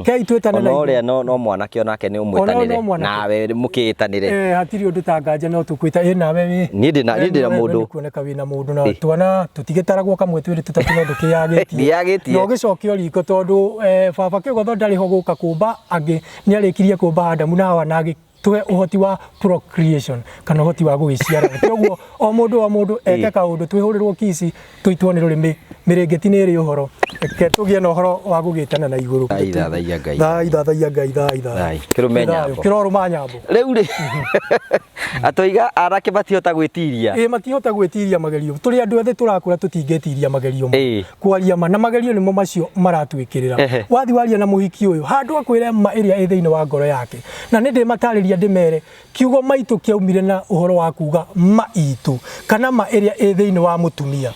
Rekei twĩtane Ona na igũrũ. ũrĩa no mwanake onake nĩ Ona ũmwĩtanĩre no mwanake. Nawe mũkĩĩtanĩre. Eh, hatirĩ ũndũ ta nganja no tũkwĩta ĩ nawe wĩ. Niĩ ndĩna We mũndũ. nĩ kuoneka wĩna mũndũ na twana tũtigĩtaragwo kamwe twĩrĩ tũtatũ no ndũkĩyagĩtie. Ndiyagĩtie. Na ũgĩcokio riko tondũ baba Kĩgotho ndarĩ ho gũka kũmba angĩ, nĩ arĩkirie kũmba Adamu na Hawa na agĩtũhe ũhoti wa procreation kana ũhoti wa gũgĩciarana. Kwoguo o mũndũ o mũndũ eke kaũndũ, twĩhũrĩrwo kici tũitwo nĩ rũrĩmĩ, mĩrĩngĩti nĩ ĩrĩ ũhoro. Reke tũgĩe na ũhoro wa gũgĩtana na igũrũ. Thai, thathaiya Ngai. Thai, thathaiya Ngai, thai, thai. Thai. Kĩrũme nyambo. Kĩrorũma nyambo. Rĩu rĩ, atoiga anake matihota gwĩtiria. Ĩ, matihota gwĩtiria magerio. Tũrĩ andũ ethĩ tũrakũra, tũtingĩtiria magerio Ĩ. Kwaria ma, na magerio nĩmo macio maratwĩkĩrĩra. Wathi waria na mũhiki ũyũ handũ akwĩre ma ĩrĩa ĩ thĩinĩ wa ngoro yake, na nĩ ndĩmatarĩria ndĩmere kiugo maitũ kĩaumire na ũhoro wa kuga ma itũ kana ma ĩrĩa ĩ thĩinĩ wa mũtumia.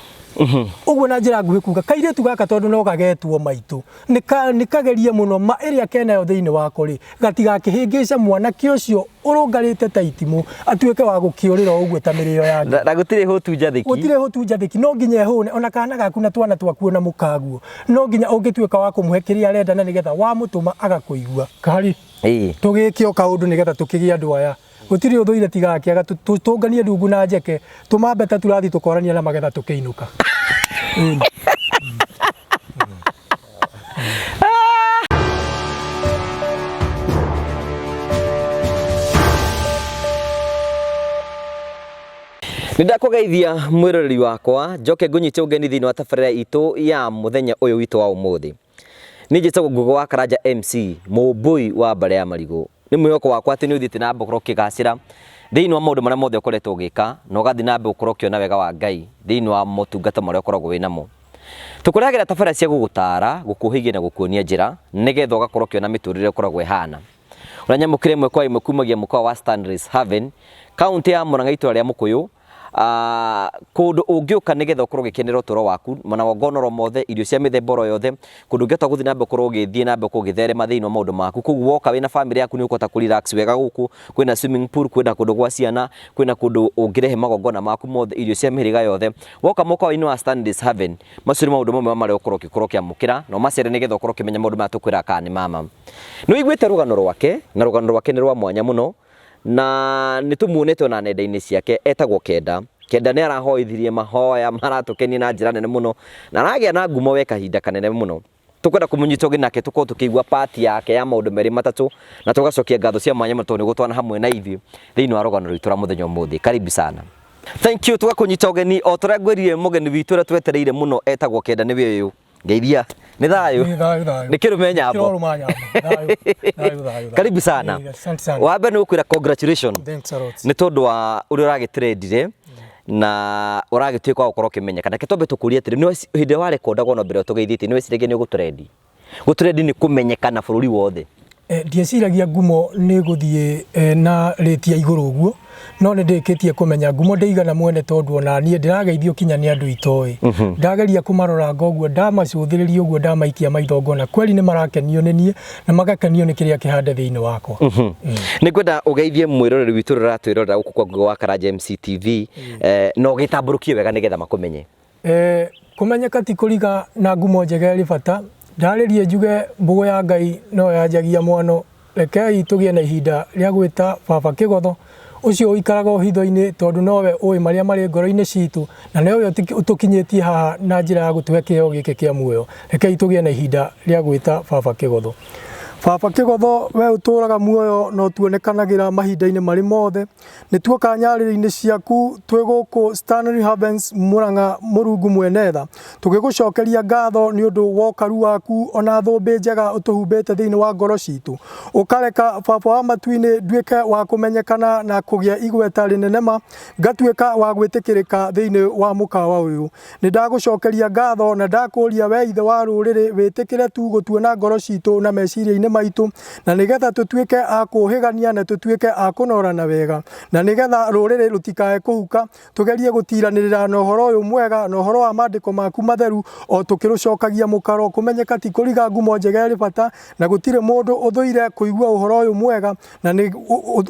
Ũguo na njĩra nguhĩ kuga kairĩtu gaka tondũ no gagetwo maitũ, nĩ kagerie mũno ma ĩrĩa kenayo thĩinĩ wako rĩ, gatigakĩhĩngĩce mwanake ũcio ũrũngarĩte ta itimũ atuĩke wa gũkĩũrĩra o ũguo ta mĩrĩo ya Na gũtirĩ hũtu njathĩki. Gũtirĩ hũtu njathĩki, no nginya ĩhũne ona kana gaku na twana twaku ona mũkaguo, no nginya ũngĩtuĩka wa kũmũhe kĩrĩa arenda na nĩgetha wamũtũma agakũigua. Kari tũgĩke o kaũndũ nĩgetha tũkĩgĩe andũ aya. Gũtirĩ ũthũire tigakĩaga, tũnganie ndungu na njeke, tũmambe ta tũrathiĩ tũkorania na magetha tũkĩinũka. Nĩ ndakũgeithia mwĩroreri wakwa, njoke ngũnyite ũgeni thĩinĩ wa tabarĩra itũ ya mũthenya ũyũ witũ wa ũmũthĩ. Niĩ njĩtagwo Ngũgĩ wa Karanja MC, mũmbũi wa mbarĩ ya marigũ. Nĩ mwĩhoko wakwa atĩ nĩ ũthiĩte na mbere gũkorwo ũkĩgacĩra thĩinĩ wa maũndũ marĩa mothe ũkoretwo ũgĩka, na ũgathiĩ na mbere gũkorwo ũkĩona wega wa Ngai thĩinĩ wa motungata marĩa ũkoragwo wĩ namo. Tũkũrehagĩra tabarĩra cia gũgũtara, gũkũhĩgia na gũkuonia njĩra nĩgetha ũgakorwo ũkĩona mĩtũrĩre ũkoragwo ĩhana. Ũranyamũkĩra ĩmwe kwa ĩmwe kumagia mũkawa wa Stanley's Haven, kaũntĩ ya Murang'a itũra rĩa Mũkũyũ, kũndũ ũngĩũka nĩgetha ũkorwo ũgĩkenera ũtũro waku, magongona oro mothe, irio cia mĩthemba oro yothe, kũndũ ũngĩhota gũthiĩ na mbere ũkorwo ũgĩthiĩ na mbere ũkorwo ũgĩtherema thĩinĩ wa maũndũ maku. Koguo woka wĩna bamĩrĩ yaku nĩ ũkũhota kũ relax wega gũkũ, kwĩna swimming pool, kwĩna kũndũ gwa ciana, kwĩna kũndũ ũngĩrehe magongona maku mothe, irio cia mĩhĩrĩga yothe. Woka mũkawa-inĩ wa Stanley's Haven, macio nĩ maũndũ mamwe ma marĩa ũkorwo ũgĩkorwo ũkĩamũkĩra, na ũmacere nĩgetha ũkorwo ũkĩmenya maũndũ maya tũkwĩraga kana nĩ ma ma. Nĩ ũiguĩte rũgano rwake, na rũgano rwake nĩ rwa mwanya mũno, na nĩ tũmuonete ona nenda-inĩ ciake, etagwo Kenda. Kenda nĩ arahoithirie mahoya maratũkenia na njĩra nene mũno, na aragĩa na ngumo we kahinda kanene mũno. Tũkwenda kũmũnyita ũgeni nake tũkorwo tũkĩigua part yake ya maũndũ merĩ matatũ, na tũgacokia ngatho cia mwanya mũno tondũ nĩ gũtwana hamwe na ithuĩ thĩinĩ wa rũgano rwitũ rwa mũthenya ũmũthĩ. Karibu sana. Thank you, tũgakũnyita ũgeni o torĩa ngwĩrire mũgeni witũ ũrĩa twetereire mũno etagwo Kenda nĩwe ũyũ. Ngeithia. Nĩ thayũ. Nĩ thayũ, thayũ. Nĩ kĩrũme nyambo. Kĩrorũma nyambo. Thayũ, thayũ, thayũ. Karibu sana. Ĩĩ, Asante sana. Wa mbere nĩ gũkwĩra congratulations. Thanks a lot. Nĩ tondũ wa ũrĩa ũragĩtrendire na ũragĩtuĩka wa gũkorwo ũkĩmenyeka. Reke twambe tũkũrie atĩrĩ, nĩ hĩndĩ ĩrĩa warekondagwo na mbere ũtũgeithĩtie nĩ weciragia nĩ ũgũtrendi? Gũtrendi nĩ kũmenyekana bũrũri wothe. Ndieciragia ngumo nĩ gũthiĩ na rĩti ya igũrũ ũguo, no nĩ ndĩkĩtie kũmenya ngumo ndĩigana mwene tondũ ona niĩ ndĩrageithio kinya nĩ andũ itoĩ. Ndageria kũmaroranga ũguo, ndamacũthĩrĩria ũguo, ndamaikia maitho ngona kweli nĩ marakenio nĩ niĩ na magakenio nĩ kĩrĩa kĩhande thĩinĩ wakwa. Nĩ ngwenda ũgeithie mwĩroreri witũ ũrĩa ũratwĩrorera gũkũ kwa Ngũgĩ wa Karanja MCTV, na ũgĩtambũrũkie wega nĩgetha makũmenye. Kũmenyeka ti kũriga na ngumo njega ĩrĩ bata. Ndarĩrie njuge mbũgũ ya Ngai no yanjagia mwano. Rekei tũgĩe na ihinda rĩa gwĩta Baba Kĩgotho, ũcio ũikaraga ũhitho-inĩ tondũ nowe ũĩ marĩa marĩ ngoro-inĩ citũ na nowe ũtũkinyĩtie haha na njĩra ya gũtũhe kĩheo gĩkĩ kĩa muoyo. Rekei tũgĩe na ihinda rĩa gwĩta Baba Kĩgotho. Baba Kĩgotho, we ũtũũraga muoyo na ũtuonekanagĩra mahinda-inĩ marĩ mothe. Nĩ tuoka nyarĩrĩ-inĩ ciaku twĩ gũkũ Stanley Havens Murang'a Mũrungu mwene tha, tũgĩgũcokeria ngatho nĩ ũndũ wa ũkaru waku ona thũmbĩ njega ũtũhumbĩte thĩinĩ wa ngoro citũ, ũkareka Baba wa matu-inĩ nduĩke wa kũmenyekana na kũgĩa igweta rĩnene ma, ngatuĩka wa gwĩtĩkĩrĩka thĩinĩ wa mũkawa ũyũ. Nĩ ndagũcokeria ngatho na ndakũria we ithe wa rũrĩrĩ wĩtĩkĩre tu gũtuona ngoro citũ na meciria-inĩ maitũ, na nĩgetha tũtuĩke a kũũhĩgania na tũtuĩke a kũnorana wega, na nĩgetha rũrĩrĩ rũtikae kũhuka, tũgerie gũtiranĩrĩra na ũhoro ũyũ mwega na ũhoro wa maandĩko maku matheru o tũkĩrũcokagia mũkaro. Kũmenyeka ti kũriga ngumo njega ĩrĩ bata, na gũtirĩ mũndũ ũthũire kũigua ũhoro ũyũ mwega, na nĩ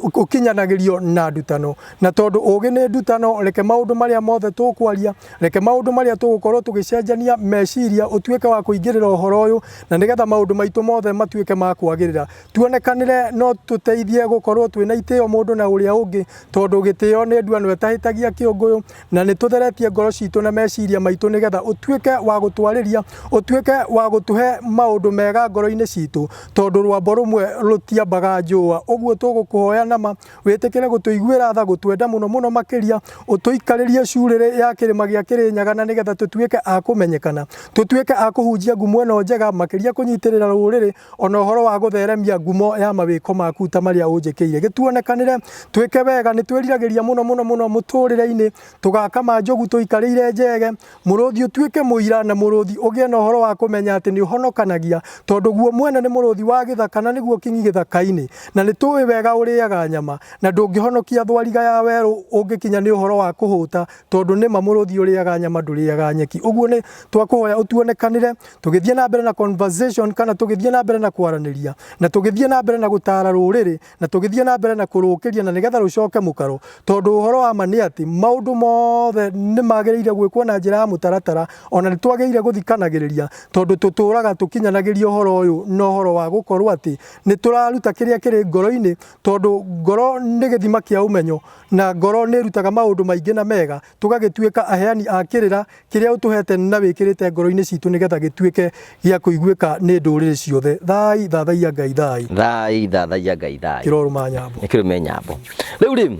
ũkinyanagĩrio na ndutano. Na tondũ ũũgĩ nĩ ndutano, reke maũndũ marĩa mothe tũkwaria, reke maũndũ marĩa tũgũkorwo tũgĩcenjania meciria ũtuĩke wa kũingĩrĩra ũhoro ũyũ, na nĩgetha maũndũ maitũ mothe matuĩke ma wa kwagĩrĩra. Tuonekanĩre no tũteithie gũkorwo twĩna itĩo mũndũ na ũrĩa ũngĩ, tondũ gĩtĩo nĩ nduano ĩtahĩtagia kĩũngũyũ, na nĩ tũtheretie ngoro citũ na meciria maitũ nĩgetha ũtuĩke wa gũtwarĩria, ũtuĩke wa gũtũhe maũndũ mega ngoro-inĩ citũ, tondũ rwambo rũmwe rũtiambaga njũa. Ũguo tũgũkũhoya nama wĩtĩkĩre gũtũiguĩra tha, gũtwenda mũno mũno makĩria, ũtũikarĩrie curĩrĩ ya kĩrĩma gĩa Kĩrĩnyaga, na nĩgetha tũtuĩke a kũmenyekana, tũtuĩke a kũhunjia ngumo ĩno njega, makĩria kũnyitĩrĩra rũrĩrĩ, ona ũhoro wa gũtheremia ngumo ya mawĩko maku ta marĩa ũnjĩkĩire. Gĩtuonekanĩre twĩke wega, nĩ twĩriragĩria mũno mũno mũno mũtũrĩre-inĩ, tũgakama njogu tũikarĩire njege, mũrũthi ũtuĩke mũira, na mũrũthi ũgĩe na ũhoro wa kũmenya atĩ nĩ ũhonokanagia, tondũ guo mwene nĩ mũrũthi wa gĩthaka na nĩguo kingi gĩthaka-inĩ, na nĩ tũĩ wega ũrĩaga nyama, na ndũngĩhonokia thwariga ya werũ ũngĩkinya nĩ ũhoro wa kũhũta, tondũ nĩma mũrũthi ũrĩaga nyama ndũrĩaga nyeki. Ũguo nĩ twakũhoya ũtuonekanĩre tũgĩthiĩ na mbere na conversation, kana tũgĩthiĩ na mbere na kwaranĩria, na tũgĩthiĩ na mbere na gũtara rũrĩrĩ, na tũgĩthiĩ na mbere na kũrũkĩria, na nĩgetha rũcoke mũkaro, tondũ ũhoro wa ma nĩ atĩ maũndũ mothe nĩ magĩrĩire gwĩkwo na njĩra ya mũtaratara, ona nĩ twagĩrĩire gũthikanagĩrĩria, tondũ tũtũraga tũkinyanagĩria ũhoro ũyũ na ũhoro wa gũkorwo atĩ nĩ tũraruta kĩrĩa kĩrĩ ngoro-inĩ, tondũ ngoro nĩ gĩthima kĩa ũmenyo, na ngoro nĩ ĩrutaga maũndũ maingĩ na mega, tũgagĩtuĩka aheani a kĩrĩra kĩrĩa ũtũhete na wĩkĩrĩte ngoro-inĩ citũ, nĩgetha gĩtuĩke gĩa kũiguĩka nĩ ndũrĩrĩ ciothe. Thai thathaiya Ngai thai. Thai thathaiya Ngai thai. Kĩrorũma nyambo. Nĩ kĩrũme nyambo. Rĩu rĩ,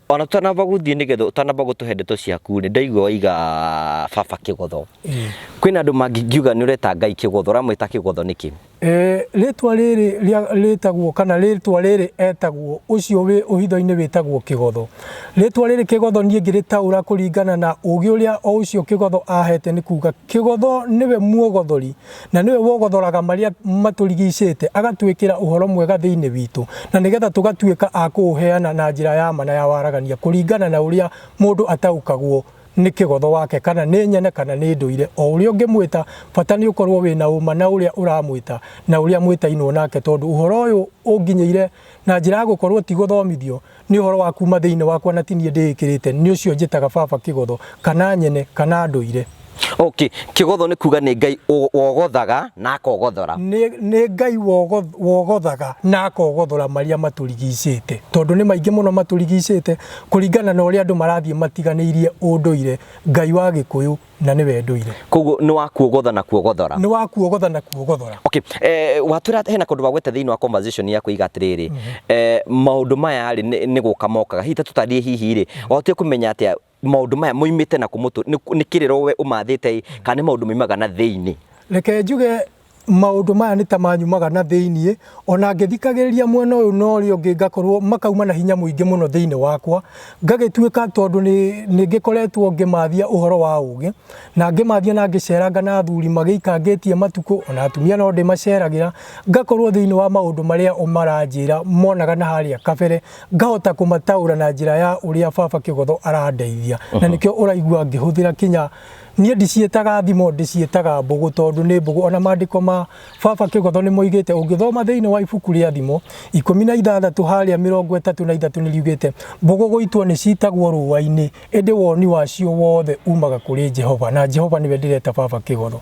ona tũtanamba gũthiĩ, nĩgetha ũtanamba gũtũhe ndeto ciaku rĩ, ndaigua waiga baba Kĩgotho. Kwĩna andũ mangiuga nĩ ũreta Ngai Kĩgotho, ũramwĩta Kĩgotho nĩkĩ? Rĩtwa rĩrĩ rĩtagwo, kana rĩtwa rĩrĩ etagwo ũcio wĩ ũhitho-inĩ wĩtagwo Kĩgotho. Rĩtwa rĩrĩ Kĩgotho niĩ ngĩrĩtaũra kũringana na ũgĩ ũrĩa o ũcio Kĩgotho ahete, nĩ kuga Kĩgotho nĩwe muogothori, na nĩwe wogothoraga marĩa matũrigicĩte, agatwĩkĩra ũhoro mwega thĩinĩ witũ, na nĩgetha tũgatuĩka a kũũheana na njĩra ya ma na ya waragania, kũringana na ũrĩa mũndũ ataũkagwo nĩ Kĩgotho wake, kana nĩ nyene kana nĩ ndũire, o ũrĩa ũngĩmwĩta, bata nĩ ũkorwo wĩna ũma na ũrĩa ũramwĩta na ũrĩa mwĩtainwo nake, tondũ ũhoro ũyũ ũnginyĩire na njĩra ya gũkorwo ti gũthomithio, nĩ ũhoro wa kuma thĩinĩ wakwa na ti niĩ ndĩĩkĩrĩte, nĩ ũcio njĩtaga baba Kĩgotho, kana nyene kana ndũire. Okay, Kĩgotho nĩ kuga nĩ Ngai wogothaga na akogothora. Nĩ Ngai wogothaga na akogothora marĩa matũrigicĩte, tondũ nĩ maingĩ mũno matũrigicĩte, kũringana na ũrĩa andũ marathiĩ matiganĩirie ũndũire Ngai wa Gĩkũyũ, na nĩwe ndũire. Koguo nĩ wa kuogotha na kuogothora. Nĩ wa kuogotha na kuogothora. Okay, watwĩra hena kũndũ wagweta thĩinĩ wa conversation yaku iga atĩrĩrĩ, maũndũ maya rĩ nĩ gũka mokaga, hihi ta tũtarĩrie, hihi rĩ wahotire kũmenya atĩa maũndũ maya moimĩte na kũ mũtũ, nĩ kĩrĩro we ũmathĩte kana nĩ maũndũ moimaga na thĩinĩ? Reke njuge maũndũ maya nĩ ta manyumaga na thĩiniĩ, ona ngĩthikagĩrĩria mwena ũyũ na ũrĩa ũngĩ, ngakorwo makauma na hinya mũingĩ mũno thĩinĩ wakwa, ngagĩtuĩka tondũ nĩ ngĩkoretwo ngĩmathia ũhoro wa ũgĩ, na ngĩmathia na ngĩceranga na athuri magĩikangĩtie matukũ, ona atumia no ndĩmaceragĩra, ngakorwo thĩinĩ wa maũndũ marĩa o maranjĩra monaga na harĩa kabere, ngahota kũmataũra na njĩra ya ũrĩa baba Kĩgotho arandeithia, na nĩkĩo ũraigua ngĩhũthĩra kinya niĩ ndiciĩtaga thimo, ndiciĩtaga mbũgũ, tondũ nĩ mbũgũ. Ona maandĩko ma baba Kĩgotho nĩ moigĩte, ũngĩthoma thĩinĩ wa ibuku rĩa Thimo 16 harĩa 33, nĩ riugĩte mbũgũ gũitwo nĩ citagwo rũa-inĩ, ĩndĩ woni wacio wothe umaga kũrĩ Jehova, na Jehova nĩwe ndĩreta baba Kĩgotho.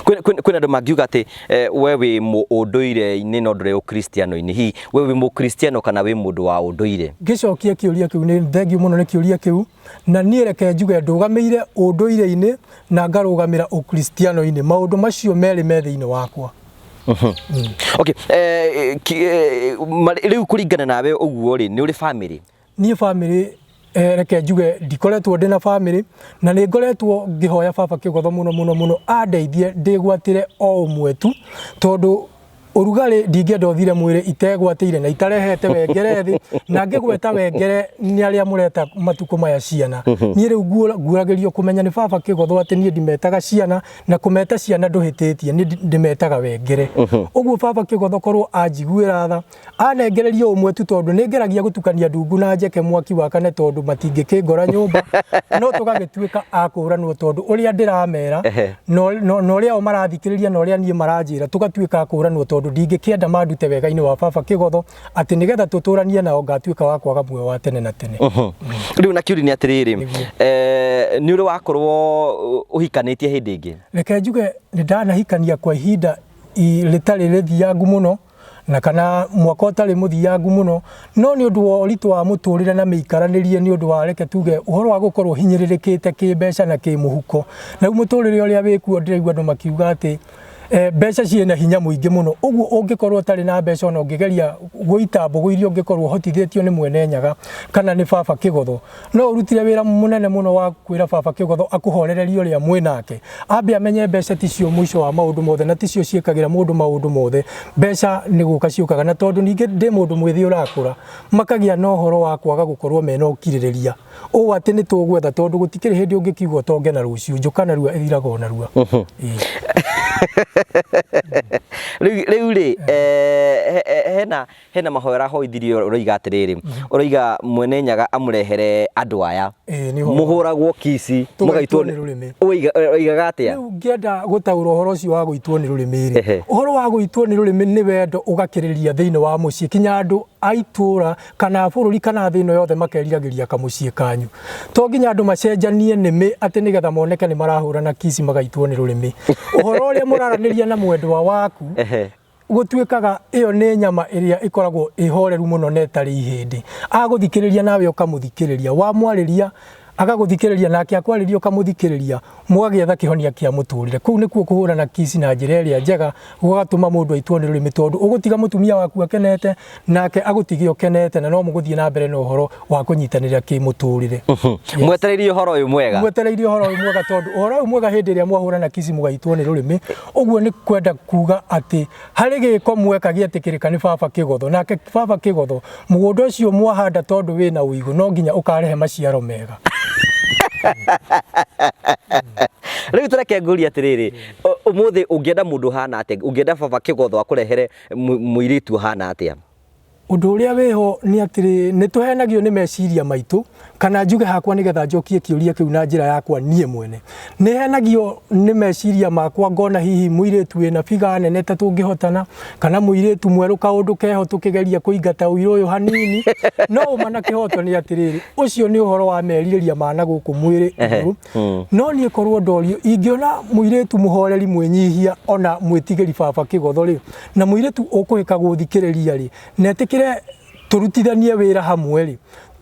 Kwĩna andũ mangiuga atĩ we wĩ ũndũire-inĩ no ndũrĩ ũkristiano-inĩ, hihi we wĩ mũkristiano kana wĩ mũndũ wa ũndũire? Ngĩcokia kĩũria kĩu, nĩ thengiũ mũno nĩ kĩũria kĩu, na niĩ reke njuge ndũgamĩire ũndũire-inĩ na ngarũgamĩra ũkristiano-inĩ, maũndũ macio merĩ me thĩinĩ wakwa. Okay, rĩu kũringana nawe ũguo rĩ, nĩ ũrĩ family? Niĩ family, reke njuge ndikoretwo ndĩ na family, na nĩ ngoretwo ngĩhoya baba Kĩgotho mũno mũno mũno andeithie ndĩgwatĩre o ũmwe tu, tondũ ũrugarĩ ndingĩenda ũthire mwĩrĩ itegwatĩire na itarehete wengere thĩ, na ngĩgweta wengere nĩ arĩa mũreta matukũ maya ciana. Niĩ rĩu nguũragĩrio kũmenya nĩ baba Kĩgotho atĩ niĩ ndimetaga ciana, na kũmeta ciana ndũhĩtĩtie, niĩ ndĩmetaga wengere. Ũguo baba Kĩgotho korwo anjiguĩra tha, anengererie ũmwe tu, tondũ nĩ ngeragia gũtukania ndungu na njeke mwaki wakane, tondũ matingĩkĩngora nyũmba, no tũgagĩtuĩka a kũranwo, tondũ ũrĩa ndĩramera na ũrĩa o marathikĩrĩria na ũrĩa niĩ maranjĩra, tũgatuĩka a kũranwo, tondũ ndingĩkĩenda mandute wega-inĩ wa baba Kĩgotho, atĩ nĩgetha tũtũranie nao ngatuĩka wa kwaga muoyo wa tene na tene. Rĩu na kĩũria nĩ atĩrĩrĩ, nĩ ũrĩ wakorwo ũhikanĩtie hĩndĩ ĩngĩ? Reke njuge nĩ ndanahikania kwa ihinda rĩtarĩ rĩthiangu mũno na kana mwaka ũtarĩ mũthiangu mũno, no nĩ ũndũ wa ũritũ wa mũtũrĩre na mĩikaranĩrie, nĩ ũndũ wa reke tuge ũhoro wa gũkorwo hinyĩrĩrĩkĩte kĩmbeca na kĩmũhuko. Na rĩu mũtũrĩre ũrĩa wĩkuo ndĩraigua andũ makiuga atĩ mbeca ciĩna hinya mũingĩ mũno, ũguo ũngĩkorwo ũtarĩ na mbeca ona ũngĩgeria gũita mbũgũ iria ũngĩkorwo ũhotithĩtio nĩ mwene Nyaga kana nĩ baba Kĩgotho, no ũrutire wĩra mũnene mũno wa kwĩra baba Kĩgotho akũhorererie ũrĩa mwĩ nake, ambe amenye mbeca ticio mũico wa maũndũ mothe na ticio ciĩkagĩra mũndũ maũndũ mothe. Mbeca nĩ gũka ciũkaga, na tondũ ningĩ ndĩ mũndũ mwĩthĩ ũrakũra, makagĩa na ũhoro wa kwaga gũkorwo mena ũkirĩrĩria ũũ atĩ nĩ tũgwetha, tondũ gũtikĩrĩ hĩndĩ ũngĩkiuga ũtonge na rũciũ, njũka narua ĩthiraga o narua. Rĩu rĩ, hena hena mahoya ũrahoithirio ũroiga atĩrĩrĩ, ũroiga mwene Nyaga amũrehere andũ aya. Ĩĩ, nĩ ũhoro. Mũhũragwo kici. Tũgaitwo nĩ rũrĩmĩ. Ũigaga atĩa? Rĩu ngĩenda gũtaũra ũhoro ũcio wa gũitwo nĩ rũrĩmĩ rĩ, ũhoro wa gũitwo nĩ rũrĩmĩ nĩ wendo ũgakĩrĩria thĩinĩ wa mũciĩ kinya andũ a itũra kana a bũrũri kana thĩ ĩno yothe makeriragĩria kamũciĩ kanyu. To nginya andũ macenjanie nĩmĩ atĩ nĩgetha moneke nĩ marahũrana kici magaitwo nĩ rũrĩmĩ. Ũhoro ũrĩa mũraranĩria na mwendwa waku gũtuĩkaga ĩyo nĩ nyama ĩrĩa ĩkoragwo ĩhoreru mũno na ĩtarĩ ihĩndĩ. Agũthikĩrĩria nawe ũkamũthikĩrĩria, wamwarĩria agagũthikĩrĩria nake akwarĩria ũkamũthikĩrĩria, mũgagĩetha kĩhonia kĩa mũtũrĩre. Kũu nĩkuo kũhũrana kici na njĩra ĩrĩa njega, gũgatũma mũndũ aitwo nĩ rũrĩmĩ tondũ ũgũtiga mũtumia waku akenete, nake agũtige ũkenete na no mũgũthiĩ na mbere na ũhoro wa kũnyitanĩra kĩmũtũrĩre. Mwetereire ũhoro ũyũ mwega. Mwetereire ũhoro ũyũ mwega tondũ ũhoro ũyũ mwega hĩndĩ ĩrĩa mwahũrana kici mũgaitwo nĩ rũrĩmĩ, ũguo nĩ kwenda kuga atĩ harĩ gĩko mweka gĩetĩkĩrĩka nĩ baba Kĩgotho, nake baba Kĩgotho mũgũnda ũcio mwahanda tondũ wĩna ũigũ no nginya ũkarehe maciaro mega. Rĩu tũreke ngũrie atĩrĩrĩ, ũmũthĩ ũngĩenda mũndũ ũhana atĩa? Ũngĩenda baba Kĩgotho akũrehere mũirĩtu ũhana atĩa? Ũndũ ũrĩa wĩho nĩ atĩrĩ, nĩ tũhenagio nĩ meciria maitũ, kana njuge hakwa nĩgetha njokie kĩũria kĩu na njĩra yakwa niĩ mwene. Nĩ henagio nĩ meciria makwa ngona hihi mũirĩtu wĩna biga nene ta tũngĩhotana, kana mũirĩtu mwerũ kaũndũ keho tũkĩgeria kũingata ũirũ ũyũ hanini, no ũma na kĩhoto nĩ atĩrĩrĩ, ũcio nĩ ũhoro wa merirĩria ma na gũkũ mwĩrĩ igũrũ. No niĩ korwo ndorio, ingĩona mũirĩtu mũhoreri mwĩnyihia ona mwĩtigĩri baba Kĩgotho rĩ, na mũirĩtu ũkũhĩka gũthikĩrĩria rĩ, na etĩkĩre tũrutithanie wĩra hamwe rĩ,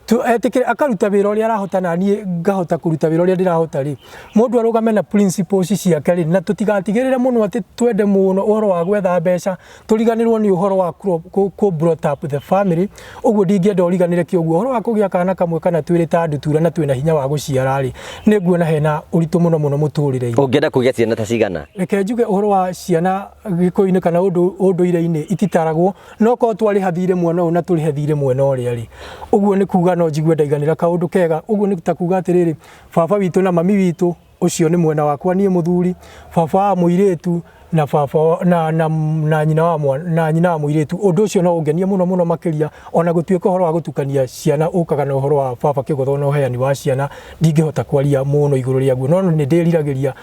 etĩkĩre akaruta wĩra ũrĩa arahota na niĩ ngahota kũruta wĩra ũrĩa ndĩrahota rĩ, mũndũ arũgame na principles ciake rĩ, na tũtigatigĩrĩre mũno atĩ twende mũno ũhoro wa gwetha mbeca, tũriganĩrwo nĩ ũhoro wa kũ brought up the family, ũguo ndingĩenda ũriganĩre kĩ ũguo. Ũhoro wa kũgĩa kana kamwe kana twĩrĩ ta ndutura na twĩna hinya wa gũciara rĩ, nĩ nguona hena ũritũ mũno mũno mũtũrĩre-inĩ. Ũngĩenda kũgĩa ciana ta cigana? Reke njuge ũhoro wa ciana Gĩkũyũ-inĩ kana ũndũire-inĩ ititaragwo, no korwo twarĩha thirĩ mwena ũyũ na tũrĩhe thirĩ mwena ũrĩa rĩ, ũguo nĩ kuga no njigue ndaiganĩra kaũndũ kega. Ũguo nĩ ta kuga atĩrĩrĩ, baba witũ na mami witũ, ũcio nĩ mwena wakwa niĩ mũthuri, baba wa mũirĩtu na baba na, na, na nyina wa mwana, na nyina wa mũirĩtu. Ũndũ ũcio no ũngenie mũno mũno makĩria, ona gũtuĩka ũhoro wa gũtukania ciana ũkaga na ũhoro wa baba Kĩgotho na ũheani wa ciana, ndingĩhota kwaria mũno igũrũ rĩaguo, no nĩ ndĩriragĩria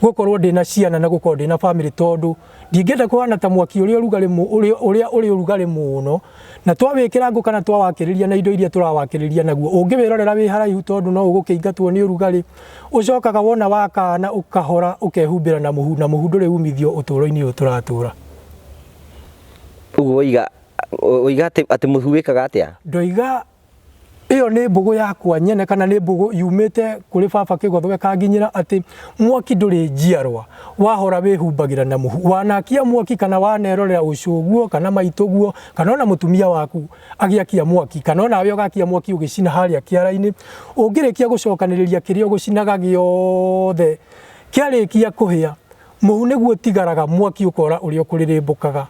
gũkorwo ndĩna ciana na gũkorwo ndĩna famĩlĩ tondũ ndingĩenda kũhana ta mwaki ũrĩa ũrugarĩ ũrĩa ũrĩ ũrugarĩ mũno, na twawĩkĩra ngũ kana twawakĩrĩria na indo iria tũrawakĩrĩria naguo, ũngĩwĩrorera wĩ haraihu tondũ no ũgũkĩingatwo nĩ ũrugarĩ, ũcokaga wona wakana ũkahora ũkehumbĩra na mũhu, na mũhu ndũrĩ umithio ũtũũro-inĩ ũyũ tũratũra. Ũguo woiga, woiga atĩ mũhu wĩkaga atĩa? Ndoiga ĩyo nĩ mbũgũ yakwa nyene kana nĩ mbũgũ yumĩte kũrĩ baba Kĩgotho ĩkanginyĩra atĩ mwaki ndũrĩ njiarwa, wahora wĩhumbagĩra na mũhu. Wanakia mwaki kana wanerorera ũcũguo kana maitũguo kana ona mũtumia waku agĩakia mwaki kana onawe ũgakia mwaki ũgĩcina harĩa kĩara-inĩ, ũngĩrĩkia gũcokanĩrĩria kĩrĩa ũgũcinaga gĩothe kĩarĩkia kũhĩa, mũhu nĩguo ũtigaraga mwaki ũkora ũrĩa ũkũrĩrĩmbũkaga.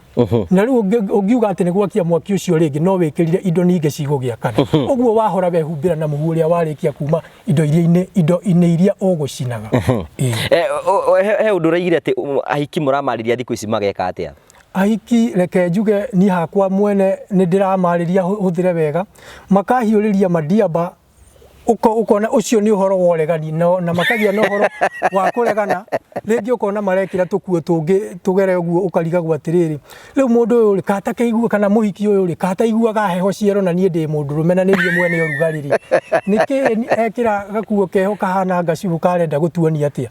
Na rĩu ũngiuga atĩ nĩ gwakia mwaki ũcio rĩngĩ no wĩkĩrire indo ningĩ cigũgĩakana. Ũguo wahora wehumbĩra na mũhu ũrĩa warĩkia kuma indo iria-inĩ indo-inĩ iria ũgũcinaga. Ĩĩ. He ũndũ ũraigire atĩ ahiki mũramarĩria thikũ ici mageka atĩa? Ahiki reke njuge niĩ hakwa mwene nĩ ndĩramarĩria hũthĩre wega, makahiũrĩria mandiamba ũkona ũcio nĩ ũhoro wa ũregani na makagĩa na ũhoro wa kũregana, rĩngĩ ũkona marekĩra tũkuo tũngĩ tũgere ũguo ũkarigagwo atĩrĩrĩ, rĩu mũndũ ũyũ rĩ, ka atakĩiguaga kana mũhiki ũyũ rĩ, ka ataiguaga heho ciero na niĩ ndĩ mũndũrũme na nĩ niĩ mwene ũrugarĩ rĩ, nĩkĩ ekĩra gakuo keho kahana ngacibũ karenda gũtuonia atĩa?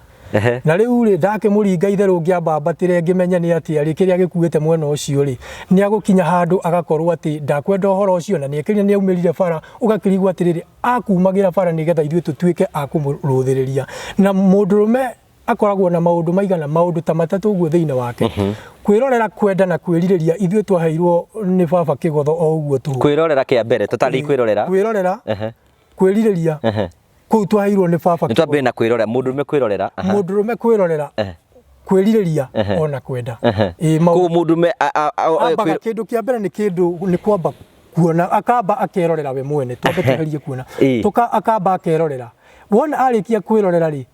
Na rĩu rĩ, ndakĩmũringa itherũ ngĩambambatĩre ngĩmenya nĩ atĩa rĩ, kĩrĩa gĩkuĩte mwena ũcio rĩ, nĩ agũkinya handũ agakorwo atĩ ndakwenda ũhoro ũcio, na nĩekĩrire nĩ aumĩrire bara, ũgakĩrigwo atĩrĩrĩ, akumagĩra bara nĩgetha ithuĩ tũtuĩke a kũmũrũthĩrĩria. Na mũndũrũme akoragwo na maũndũ maigana, maũndũ ta matatũ ũguo thĩinĩ wake. Kwĩrorera, kwenda na kwĩrirĩria, ithuĩ twaheirwo nĩ baba kĩgotho o ũguo tũhũ. Kwĩrorera kĩa mbere, tũtarĩ kwĩrorera. Kwĩrorera, kwĩrirĩria, kũu twaheirwo nĩ baba. Nĩ twambĩrĩrie na kwĩrorera, mũndũrũme kwĩrorera. Mũndũrũme kwĩrorera, kwĩrirĩria ona kwenda. Koguo mũndũrũme ambaga kĩndũ kĩa mbere nĩ kĩndũ nĩ kwamba kuona, akamba akerorera we mwene, twambe tugerie kuona. Tuka akamba akerorera. Wona arĩkia kwĩrorera rĩ,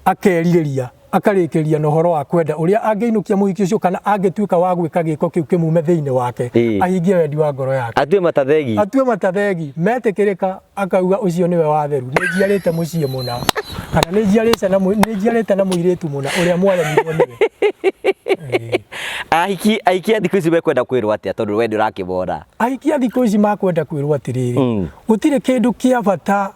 akerirĩria, akarĩkĩria na ũhoro wa kwenda ũrĩa angĩinũkia mũhiki ũcio, kana angĩtuĩka wa gwĩka gĩko kĩu kĩmume thĩinĩ wake, ahingie wendi wa ngoro yake. Atue matathegi. Atue matathegi, metĩkĩrĩka akauga ũcio nĩwe watheru, nĩ njiarĩte mũciĩ mũna, kana nĩ njiarĩte na mũirĩtu mũna ũrĩa mwaremirwo nĩwe. Ahiki a thikũ ici mekwenda kwĩrwo atĩa tondũ we ndũrakĩmona? Ahiki a thikũ ici makwenda kwĩrwo atĩrĩrĩ, gũtirĩ kĩndũ kĩa bata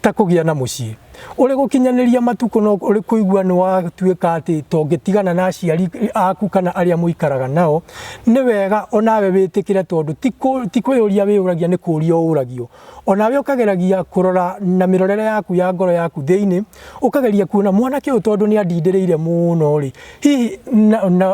ta kũgĩa na mũciĩ. Ũrĩ gũkinyanĩria matukũ no ũrĩ kũigua nĩ watuĩka atĩ tongĩtigana na aciari aku kana arĩa mũikaraga nao, nĩ wega onawe wĩtĩkĩre tondũ ti kwĩyũria wĩyũragia, nĩ kũũrio ũragio. Onawe ũkageragia kũrora na mĩrorere yaku ya ngoro yaku thĩinĩ, ũkageria kuona mwanake ũyũ tondũ nĩ andindĩrĩire mũno rĩ, hihi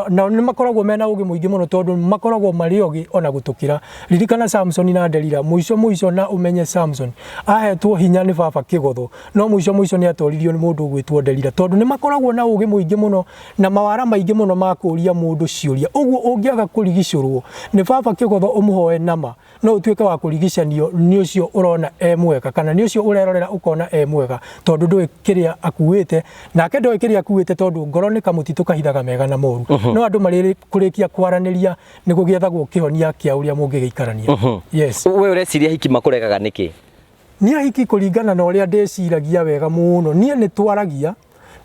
nao nĩ makoragwo mena ũgĩ mũingĩ mũno tondũ makoragwo marĩ ogĩ ona gũtũkĩra. Ririkana Samson na Delila, mũico mũico na ũmenye Samson ahetwo hinya nĩ baba kĩgotho, no mũico mũico nĩ atoririo nĩ mũndũ ũgwĩtwo Delila, tondũ nĩ makoragwo na ũgĩ mũingĩ mũno na mawara maingĩ mũno ma kũũria mũndũ ciũria. Ũguo ũngĩaga kũrigicũrwo nĩ baba kĩgotho ũmũhoe nama, no ũtuĩke wa kũrigicanio nĩ ũcio ũrona e mwega, kana nĩ ũcio ũrerorera ũkona e mwega, tondũ ndũĩ kĩrĩa akuĩte, nake ndoĩ kĩrĩa akuĩte, tondũ ngoro nĩ kamũtitũ kahithaga mega na moru. No andũ marĩ kũrĩkia kwaranĩria nĩ gũgĩethagwo kĩhonia kĩa ũrĩa mũngĩgĩikarania. Yes. We ũreciria ahiki makũregaga nĩkĩ? Niĩ ahiki kũringana na ũrĩa ndĩciragia wega mũno, niĩ nĩ twaragia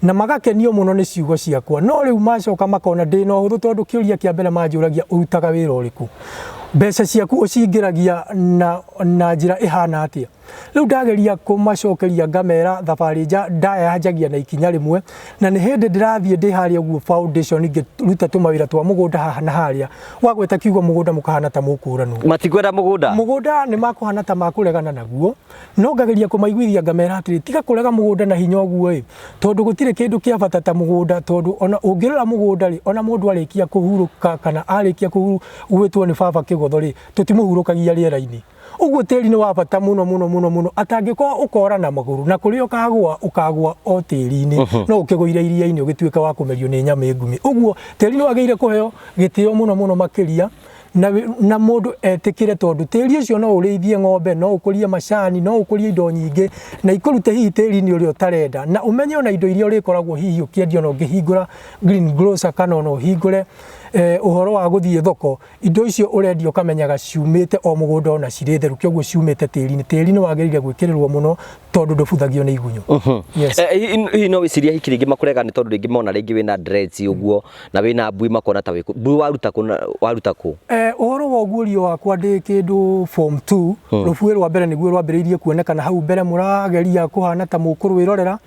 na magakenio mũno nĩ ciugo ciakwa, no rĩu macoka makona ndĩna ũhũthũ, tondũ kĩũria kĩa mbere manjũragia ũrutaga wĩra ũrĩkũ, mbeca ciaku ũcingĩragia na njĩra ĩhana atĩa. Rĩu ndageria kũmacokeria ngamera thabarĩ ndaya yanjagia na ikinya rĩmwe, na nĩ hĩndĩ ndĩrathiĩ ndĩ harĩa ũguo foundation ngĩruta tũmawĩra twa mũgũnda haha na harĩa, wagweta kiugo mũgũnda mũkahana ta mũkũranwo. Matikwenda mũgũnda? Mũgũnda nĩ makũhana ta makũregana naguo, no ngageria kũmaiguithia ngamera atĩrĩ, tiga kũrega mũgũnda na hinya ũguo ĩ, tondũ gũtirĩ kĩndũ kĩa bata ta mũgũnda, tondũ ona ũngĩrora mũgũnda rĩ, ona mũndũ arĩkia kũhurũka kana arĩkia gwĩtwo nĩ baba kĩgotho rĩ, tũtimũhurũkagia rĩera-inĩ. Ũguo tĩri nĩ wa bata mũno mũno mũno mũno, atangĩkorwo ũkora na magũrũ na kũrĩa ũkagũa ũkagũa o tĩri-inĩ, no ũkĩgũire iria-inĩ ũgĩtuĩka wa kũmerio nĩ nyama ĩngumi. Ũguo tĩri nĩ wagĩrĩire kũheo gĩtĩo mũno mũno makĩria, na mũndũ etĩkĩre, tondũ tĩri ũcio no ũrĩithie ng'ombe, no ũkũrie macani, no ũkũrie indo nyingĩ, na ikũrute hihi tĩri-inĩ ũrĩa ũtarenda, na ũmenye ona indo iria ũrĩkoragwo hihi ũkĩendia, ona ũngĩhingũra green grocer kana ona ũhingũre ũhoro wa gũthiĩ thoko, indo icio ũrendia ũkamenyaga ciumĩte o mũgũnda ona cirĩ theru, kĩoguo ciumĩte tĩri-inĩ. Tĩri nĩ wagĩrĩire gwĩkĩrĩrwo mũno tondũ ndũbuthagio nĩ igunyũ. Yes. Hihi no wĩcirie ahiki rĩngĩ makũrega nĩ tondũ rĩngĩ mona rĩngĩ wĩna dreads ũguo na wĩna mbui makona ta wĩkũ. Mbui waruta kũ? Waruta kũ? Ũhoro wa ũguũrio wakwa ndĩ kĩndũ form 2, rũbuĩ rwa mbere nĩguo rwambĩrĩirie kuonekana hau mbere mũrageria kũhana ta mũkũrwĩrorera,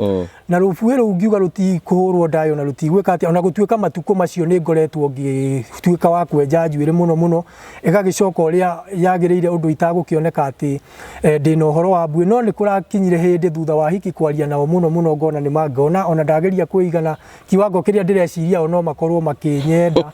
na rũbuĩ rũu ngiuga rũtikũhũrwo ndayo na rũtigwĩka atĩa, ona gũtuĩka matukũ macio nĩ ngoretwo ngĩtuĩka wa kwenja njuĩrĩ mũno mũno, ĩgagĩcoka ũrĩa yagĩrĩire ũndũ itagũkĩoneka atĩ ndĩna ũhoro wa mbuĩ, no nĩ kũrakinyire hĩndĩ thutha wa hiki kwaria nao mũno mũno ngona nĩ mangona, ona ndageria kwĩigana kiwango kĩrĩa ndĩreciria o no makorwo makĩnyenda,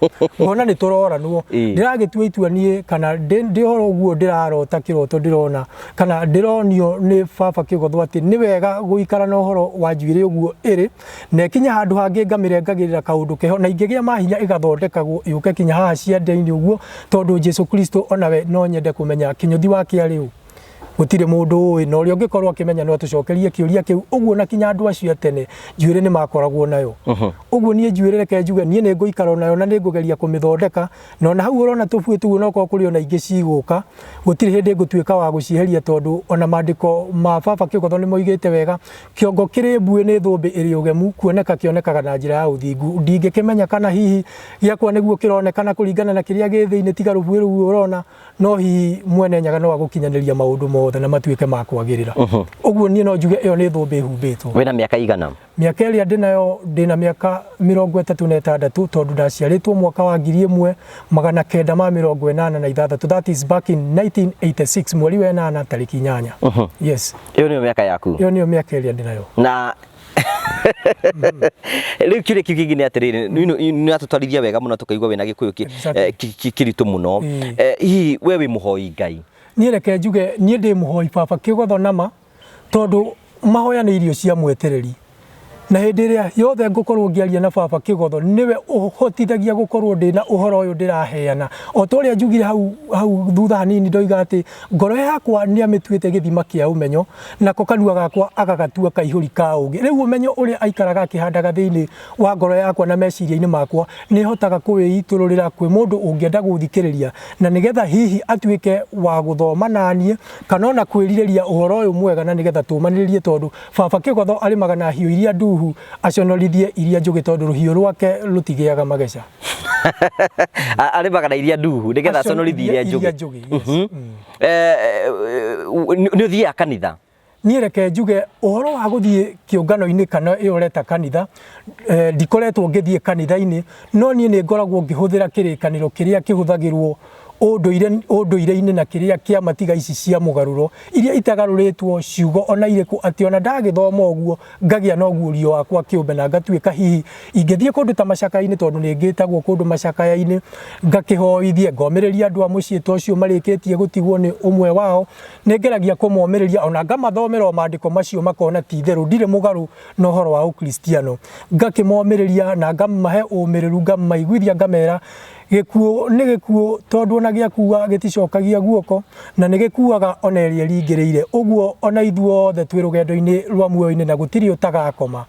ngona nĩ tũroranwo. Ndĩragĩtua itua niĩ kana ndĩ ũhoro ũguo ndĩrarota kĩroto ndĩrona kana ndĩronio nĩ baba kĩgotho atĩ nĩ wega gũikara na ũhoro wa njuĩrĩ ũguo ĩrĩ, na ĩkinya handũ hangĩ ngamĩrengagĩrĩra kaũndũ keho, na ingĩgĩa mahinya ĩgathondekagwo yũke kinya haha ciande-inĩ ũguo, tondũ Jesu Kristo onawe no nyende kũmenya kĩnyũthi wake arĩ ũ. Gũtirĩ mũndũ ũĩ, na ũrĩa ũngĩkorwo akĩmenya no atũcokerie kĩũria kĩu. Ũguo na kinya andũ acio a tene njuĩrĩ nĩ makoragwo nayo. Ũguo niĩ njuĩrĩ reke njuge niĩ nĩ ngũikara nayo na nĩ ngũgeria kũmĩthondeka, na ona hau ũrona tũbuĩ tũu onokorwo kũrĩ ona ingĩ cigũka, gũtirĩ hĩndĩ ngũtuĩka wa gũcieheria, tondũ ona maandĩko ma baba kĩgotho nĩ moigĩte wega, kĩongo kĩrĩ mbuĩ nĩ thũmbĩ ĩrĩ ũgemu, kuoneka kĩonekaga na njĩra ya ũthingu. Ndingĩkĩmenya kana hihi gĩakwa nĩguo kĩronekana kũringana na kĩrĩa gĩ thĩinĩ tiga rũbuĩ rũu ũrona, no hihi mwene Nyaga no agũkinyanĩria maũndũ mothe. mothe na matuĩke ma kwagĩrĩra. Ũguo niĩ no njuge ĩyo nĩ thũmbĩ humbĩtwo. Wĩna mĩaka igana? Mĩaka ĩrĩa ndĩnayo, ndĩna mĩaka 36, tondũ ndaciarĩtwo mwaka wa 1986, that is back in 1986, mweri wa 8 tarĩki 8. Yes. Ĩyo nĩyo mĩaka yaku? Ĩyo nĩyo mĩaka ĩrĩa ndĩnayo. Na rĩu kĩũria kĩu kĩngĩ nĩ atĩrĩrĩ, nĩ atũtwarithia wega mũno tũkaigua wĩna Gĩkũyũ kĩritũ mũno. Hihi we wĩ mũhoi Ngai? Niĩ reke njuge niĩ ndĩ mũhoi baba kĩgotho nama, tondũ mahoya nĩ irio cia mwetereri, na hĩndĩ ĩrĩa yothe ngũkorwo ngĩaria na baba kĩgotho nĩwe ũhotithagia gũkorwo ndĩna ũhoro ũyũ ndĩraheana. O ta ũrĩa njugire hau hau thutha hanini, ndoiga atĩ ngoro yakwa nĩ amĩtuĩte gĩthima kĩa ũmenyo, nako kanua gakwa agagatua kaihũri ka ũgĩ. Rĩu ũmenyo ũrĩa aikaraga akĩhandaga thĩinĩ wa ngoro yakwa na meciria-inĩ makwa nĩ hotaga kũwĩitũrũrĩra kwĩ mũndũ ũngĩenda gũthikĩrĩria, na nĩgetha hihi atuĩke wa gũthoma naniĩ kana ona kwĩrirĩria ũhoro ũyũ mwega, na nĩgetha tũmanĩrĩrie, tondũ baba kĩgotho arĩmaga na hiũ iria nduhu aconorithie iria njũgĩ, tondũ rũhiũ rwake rũtigĩaga mageca. Arĩmaga na iria nduhu nĩgetha aconorithie iria njũgĩ. Njũgĩ, yes. Nĩ ũthiaga kanitha? Niĩ reke njuge ũhoro wa gũthiĩ kĩũngano-inĩ kana ĩyo ũreta kanitha, ndikoretwo ngĩthiĩ kanitha-inĩ, no niĩ nĩ ngoragwo ngĩhũthĩra kĩrĩkanĩro kĩrĩa kĩhũthagĩrwo ũndũire-inĩ na kĩrĩa kĩa matiga ici cia mũgarũro iria itagarũrĩtwo ciugo ona irĩkũ, atĩ ona ndagĩthoma ũguo ngagĩa na ũguũrio wakwa kĩũmbe, na ngatuĩka hihi ingĩthiĩ kũndũ ta macakaya-inĩ, tondũ nĩ ngĩtagwo kũndũ macakaya-inĩ, ngakĩhoithie, ngomĩrĩria andũ a mũciĩ ta ũcio marĩkĩtie gũtigwo nĩ ũmwe wao. Nĩ ngeragia kũmomĩrĩria ona ngamathomera o maandĩko macio, makona ti itherũ ndirĩ mũgarũ na ũhoro wa ũkristiano. Ngakĩmomĩrĩria na ngamahe ũmĩrĩru, ngamaiguithia, ngamera gĩkuũ nĩ gĩkuũ, tondũ ona gĩakua gĩticokagia guoko, na nĩ gĩkuaga ona ĩrĩa ĩringĩrĩire. Ũguo ona ithuothe twĩ rũgendo-inĩ rwa muoyo-inĩ na gũtirĩ ũtagakoma.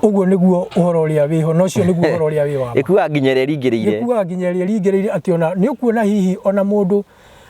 Ũguo nĩguo ũhoro ũrĩa wĩho, na ũcio nĩguo ũhoro ũrĩa wĩ wa ma. Ĩkuaga nginya ĩrĩa ĩringĩrĩire. Gĩkuaga nginya ĩrĩa ĩringĩrĩire, atĩ ona nĩ ũkuona hihi ona mũndũ,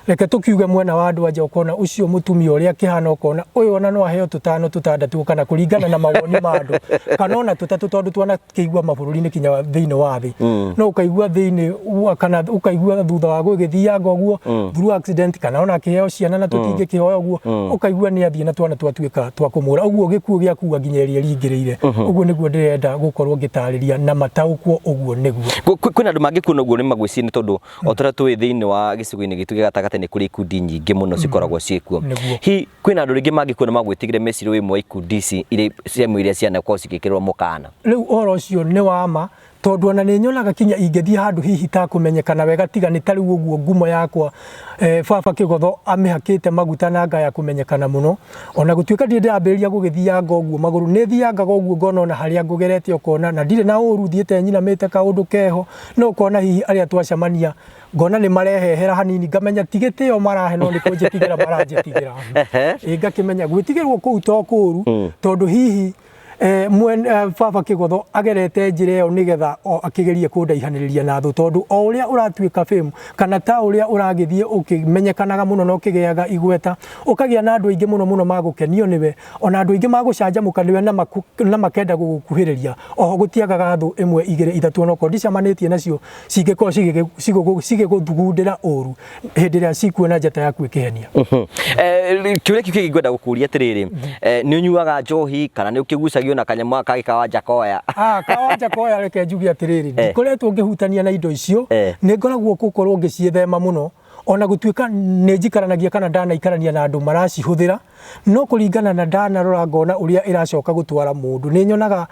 reke tũkiuge mwena wa andũ anja, ũkona ũcio mũtumia ũrĩa akĩhana, ũkona ũyũ ona no aheo tũtano tũtandatũ, kana kũringana na mawoni ma andũ, kana ona tũtatũ, tondũ twanakĩigua mabũrũri-inĩ kinya thĩinĩ wa thĩ, no ũkaigua thĩinĩ kana ũkaigua thutha wa gũgĩthianga ũguo through accident, kana ona akĩheo ciana na tũtingĩkĩhoya ũguo, ũkaigua nĩ athiĩ na twana twatuĩka twa kũmũra. Ũguo gĩkuũ gĩakua nginya ĩrĩa ĩringĩrĩire. Ũguo nĩguo ndĩrenda gũkorwo ngĩtarĩria na mataũkwo ũguo nĩguo. Kwĩna andũ mangĩkuona ũguo nĩ magwĩciria nĩ tondũ o ta ũrĩa tũĩ thĩinĩ wa gĩcigo-inĩ gitũ gĩa gatagatĩ nĩ kũrĩ ikundi nyingĩ mũno cikoragwo ciĩkuo. Hihi kwĩna andũ rĩngĩ mangĩkuona magwĩtigĩre mecirie wĩ ĩmwe wa ikundi ici iria ciamwe iria cianakorwo cigĩkĩrwo mũkana? Rĩu ũhoro ũcio nĩ wa ma, tondũ ona nĩ nyonaga kinya ingĩthiĩ handũ hihi takũmenyekana wega, tiga nĩ ta rĩu ũguo ngumo yakwa, baba kĩgotho amĩhakĩte maguta na ngaya kũmenyekana mũno. Ona gũtuĩka ndirĩ ndĩrambĩrĩria gũgĩthianga ũguo magũrũ, nĩ thiangaga ũguo ngona ona harĩa ngũgerete ũkona na ndirĩ na ũru, thiĩte nyinamĩte kaũndũ keho, no ũkona hihi arĩa twacemania ngona nĩ marehehera hanini, ngamenya ti gĩtĩo marahe no nĩ kũnjĩtigĩra maranjĩtigĩra. Ĩ ngakĩmenya gwĩtigĩrwo kũu to kũru, tondũ hihi baba kĩgotho agerete njĩra ĩyo nĩgetha akĩgerie kũndaihanĩrĩria na thũ, tondũ o ũrĩa ũratuĩka fame kana ta ũrĩa ũragĩthiĩ ũkĩmenyekanaga mũno na ũkĩgĩaga igweta, ũkagĩa na andũ aingĩ mũno mũno magũkenio nĩwe, ona andũ aingĩ magũcanjamũka nĩwe na makenda gũgũkuhĩrĩria. Oho gũtiagaga thũ ĩmwe igĩrĩ ithatũ onokorwo ndicemanĩtie nacio cingĩkorwo cigĩgũthugundĩra ũru hĩndĩ ĩrĩa cikuona njata yaku ĩkĩhenia. Kĩũria kĩu kĩngĩ ngwenda gũkũria atĩrĩrĩ, nĩ ũnyuaga njohi kana nĩ ũkĩgucagio na kanyamũ gaka kangĩ ka Njakoya? Kawa Njakoya, reke njuge atĩrĩrĩ, ndikoretwo ngĩhutania na indo icio. Nĩ ngoragwo gũkorwo ngĩciĩthema mũno, ona gũtuĩka nĩ njikaranagia kana ndanaikarania na andũ maracihũthĩra, no kũringana na ndanarora ngona ũrĩa ĩracoka gũtwara mũndũ, nĩ nyonaga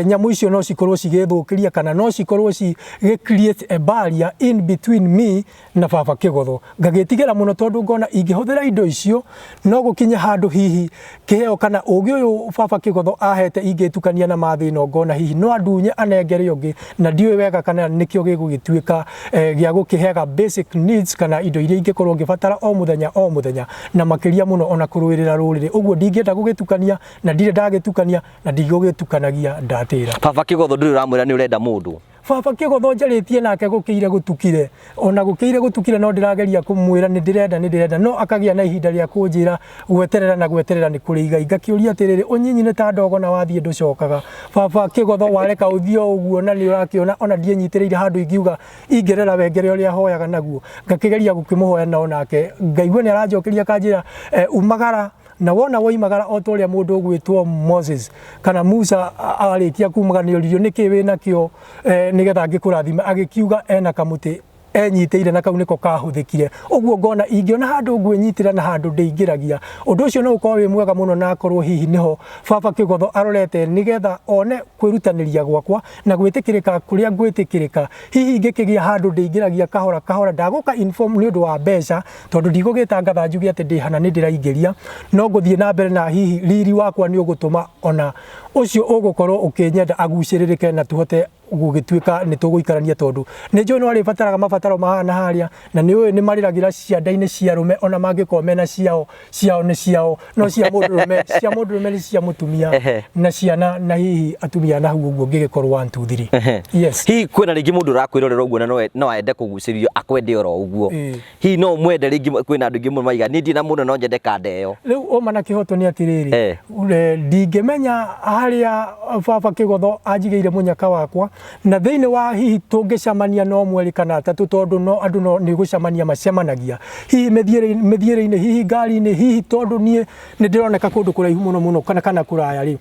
nyamũ icio no cikorwo cigĩthũkĩria kana no cikorwo cigĩ create a barrier in between me na baba kĩgotho. Ngagĩtigĩra mũno, tondũ ngona ingĩhũthĩra indo icio no gũkinye handũ hihi kĩheo kana ũgĩ ũyũ baba kĩgotho ahete ingĩtukania na mathĩ ĩno, ngona hihi no andunye anengere ũngĩ, na ndiũĩ wega kana nĩkĩo gĩgũgĩtuĩka gĩa gũkĩheaga basic needs kana indo iria ingĩkorwo ngĩbatara o mũthenya o mũthenya, na makĩria mũno ona kũrũĩrĩra rũrĩrĩ. Ũguo ndingĩenda gũgĩtukania, na ndirĩ ndagĩtukania na ndigũgĩtukanagia ndatĩra. Baba kĩgotho ndũrĩ ũramwĩra nĩ ũrenda mũndũ? Baba Kĩgotho njarĩtie nake gũkĩire gũtukire, ona gũkĩire gũtukire no ndĩrageria kũmwĩra nĩ ndĩrenda nĩ ndĩrenda, no akagĩa na ihinda rĩa kũnjĩra gweterera na gweterera nĩ kũrĩ igai. Ngakĩũria atĩrĩrĩ, ũnyinyi nĩ ta ndogo na wathiĩ ndũcokaga. Baba Kĩgotho wareka ũthiĩ o ũguo na nĩ ũrakĩona ona ndiĩnyitĩrĩire handũ ingiuga ingĩrera wengere ũrĩa hoyaga naguo. Ngakĩgeria gũkĩmũhoya no nake ngaigua nĩ aranjokeria akanjĩra umagara. Na wona woimagara o ta ũrĩa mũndũ ũgwĩtwo Moses kana Musa arĩkia kumagara nĩ oririo nĩkĩ wĩ nakĩo nĩgetha ngĩkũrathime, agĩkiuga ena kamũtĩ enyitĩire na kau nĩko kahũthĩkire. Ũguo ngona ingĩona handũ ngwĩnyitĩra na handũ ndĩingĩragia, ũndũ ũcio no ũkorwo wĩ mwega mũno na akorwo hihi nĩho baba Kĩgotho arorete nĩgetha one kwĩrutanĩria gwakwa na gwĩtĩkĩrĩka kũrĩa ngwĩtĩkĩrĩka. Hihi ingĩkĩgĩa handũ ndĩingĩragia kahora kahora, ndagũka inform nĩ ũndũ wa mbeca, tondũ ndigũgĩtangatha njuge atĩ ndĩ hana nĩ ndĩraingĩria, no ngũthiĩ na mbere na hihi riri wakwa nĩ ũgũtũma ona ũcio ũgũkorwo ũkĩnyenda agucĩrĩrĩke na tũhote gũgĩtuĩka nĩ tũgũikarania, tondũ nĩ njũĩ no arĩbataraga mabataro ma haha na harĩa, na nĩ ũĩ nĩ marĩragĩra cianda-inĩ cia arũme ona mangĩkorwo mena ciao, ciao nĩ ciao, no cia mũndũrũme, cia mũndũrũme nĩ cia mũtumia na ciana na hihi atumia na hau ũguo ngĩgĩkorwo 1 2 3. Yes. Hihi kwĩna rĩngĩ mũndũ ũrakwĩrorera ũguo na no ende kũgucĩrĩrio akwende oro ũguo? Hihi no ũmwende rĩngĩ? Kwĩna andũ aingĩ mũno maiga niĩ ndirĩ na mũndũ no nyende kanda ĩyo. Rĩu ũma na kĩhoto nĩ atĩrĩrĩ, ndingĩmenya harĩa baba Kĩgotho anjigĩire mũnyaka wakwa, na thĩinĩ wa hihi tũngĩcemania no mweri kana atatũ, tondũ no andũ no nĩ gũcemania macemanagia hihi mĩthiĩre-inĩ, hihi ngari-inĩ, hihi tondũ niĩ nĩ ndĩroneka kũndũ kũraihu mũno mũno kana kũraya rĩ,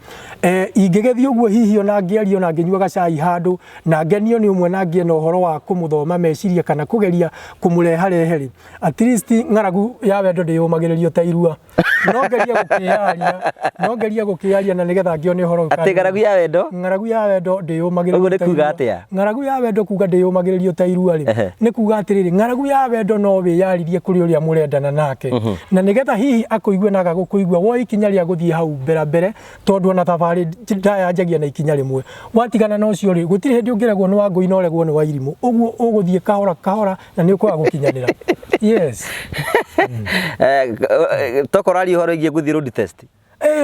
ingĩgĩthiĩ ũguo hihi ona ngĩaria ona ngĩnyua gacai handũ na ngenio nĩ ũmwe na ngĩe na ũhoro wa kũmũthoma meciria kana kũgeria kũmũreharehe rĩ, at least ng'aragu ya wendo ndĩyũmagĩrĩrio ta irua. No ngerie gũkĩyaria, no ngerie gũkĩyaria na nĩgetha ngĩone ũhoro ũyũ. Atĩ ng'aragu ya wendo? Ng'aragu ya wendo ndĩyũmagĩrĩrio Ũguo nĩ ta kuga irua. atĩa? Ng'aragu ya wendo kuga ndĩyũmagĩrĩrio ta irua rĩ, nĩ kuga atĩrĩrĩ, ng'aragu ya wendo no wĩyaririe kũrĩ ũrĩa mũrendana nake, na nĩgetha hihi akũigue na agagũkũigua, woe ikinya rĩa gũthiĩ hau mbere mbere, tondũ ona thabarĩ ndaya njagia na ikinya rĩmwe. Watigana na ũcio rĩ, gũtirĩ hĩndĩ ũngĩregwo nĩ Wangũi na ũregwo nĩ Wairimũ. Ũguo ũgũthiĩ kahora kahora na nĩ ũkwaga gũkinyanĩra. Yes. Tokorwo aria ũhoro wĩgiĩ gũthiĩ road test.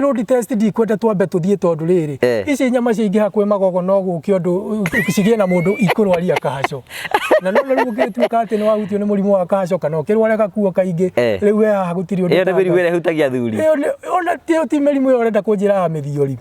Road test ndikwenda twambe tũthiĩ tondũ rĩrĩ, ici nyama ciaingĩha kwĩ magogo no gũke ũndũ cigĩe na mũndũ ikũrwaria kahaco. Na no rĩu ũngĩtuĩka atĩ nĩ wahutio nĩ mũrimũ wa kahaco kana ũkĩrware gakuo kaingĩ, rĩu we haha gũtirĩ ũndũ. Ĩyo nĩ mĩrimũ ĩrĩa ĩhutagia athuri. Ĩyo ona ti mĩrimũ ĩyo ũrenda kũnjĩra ya mĩthiori.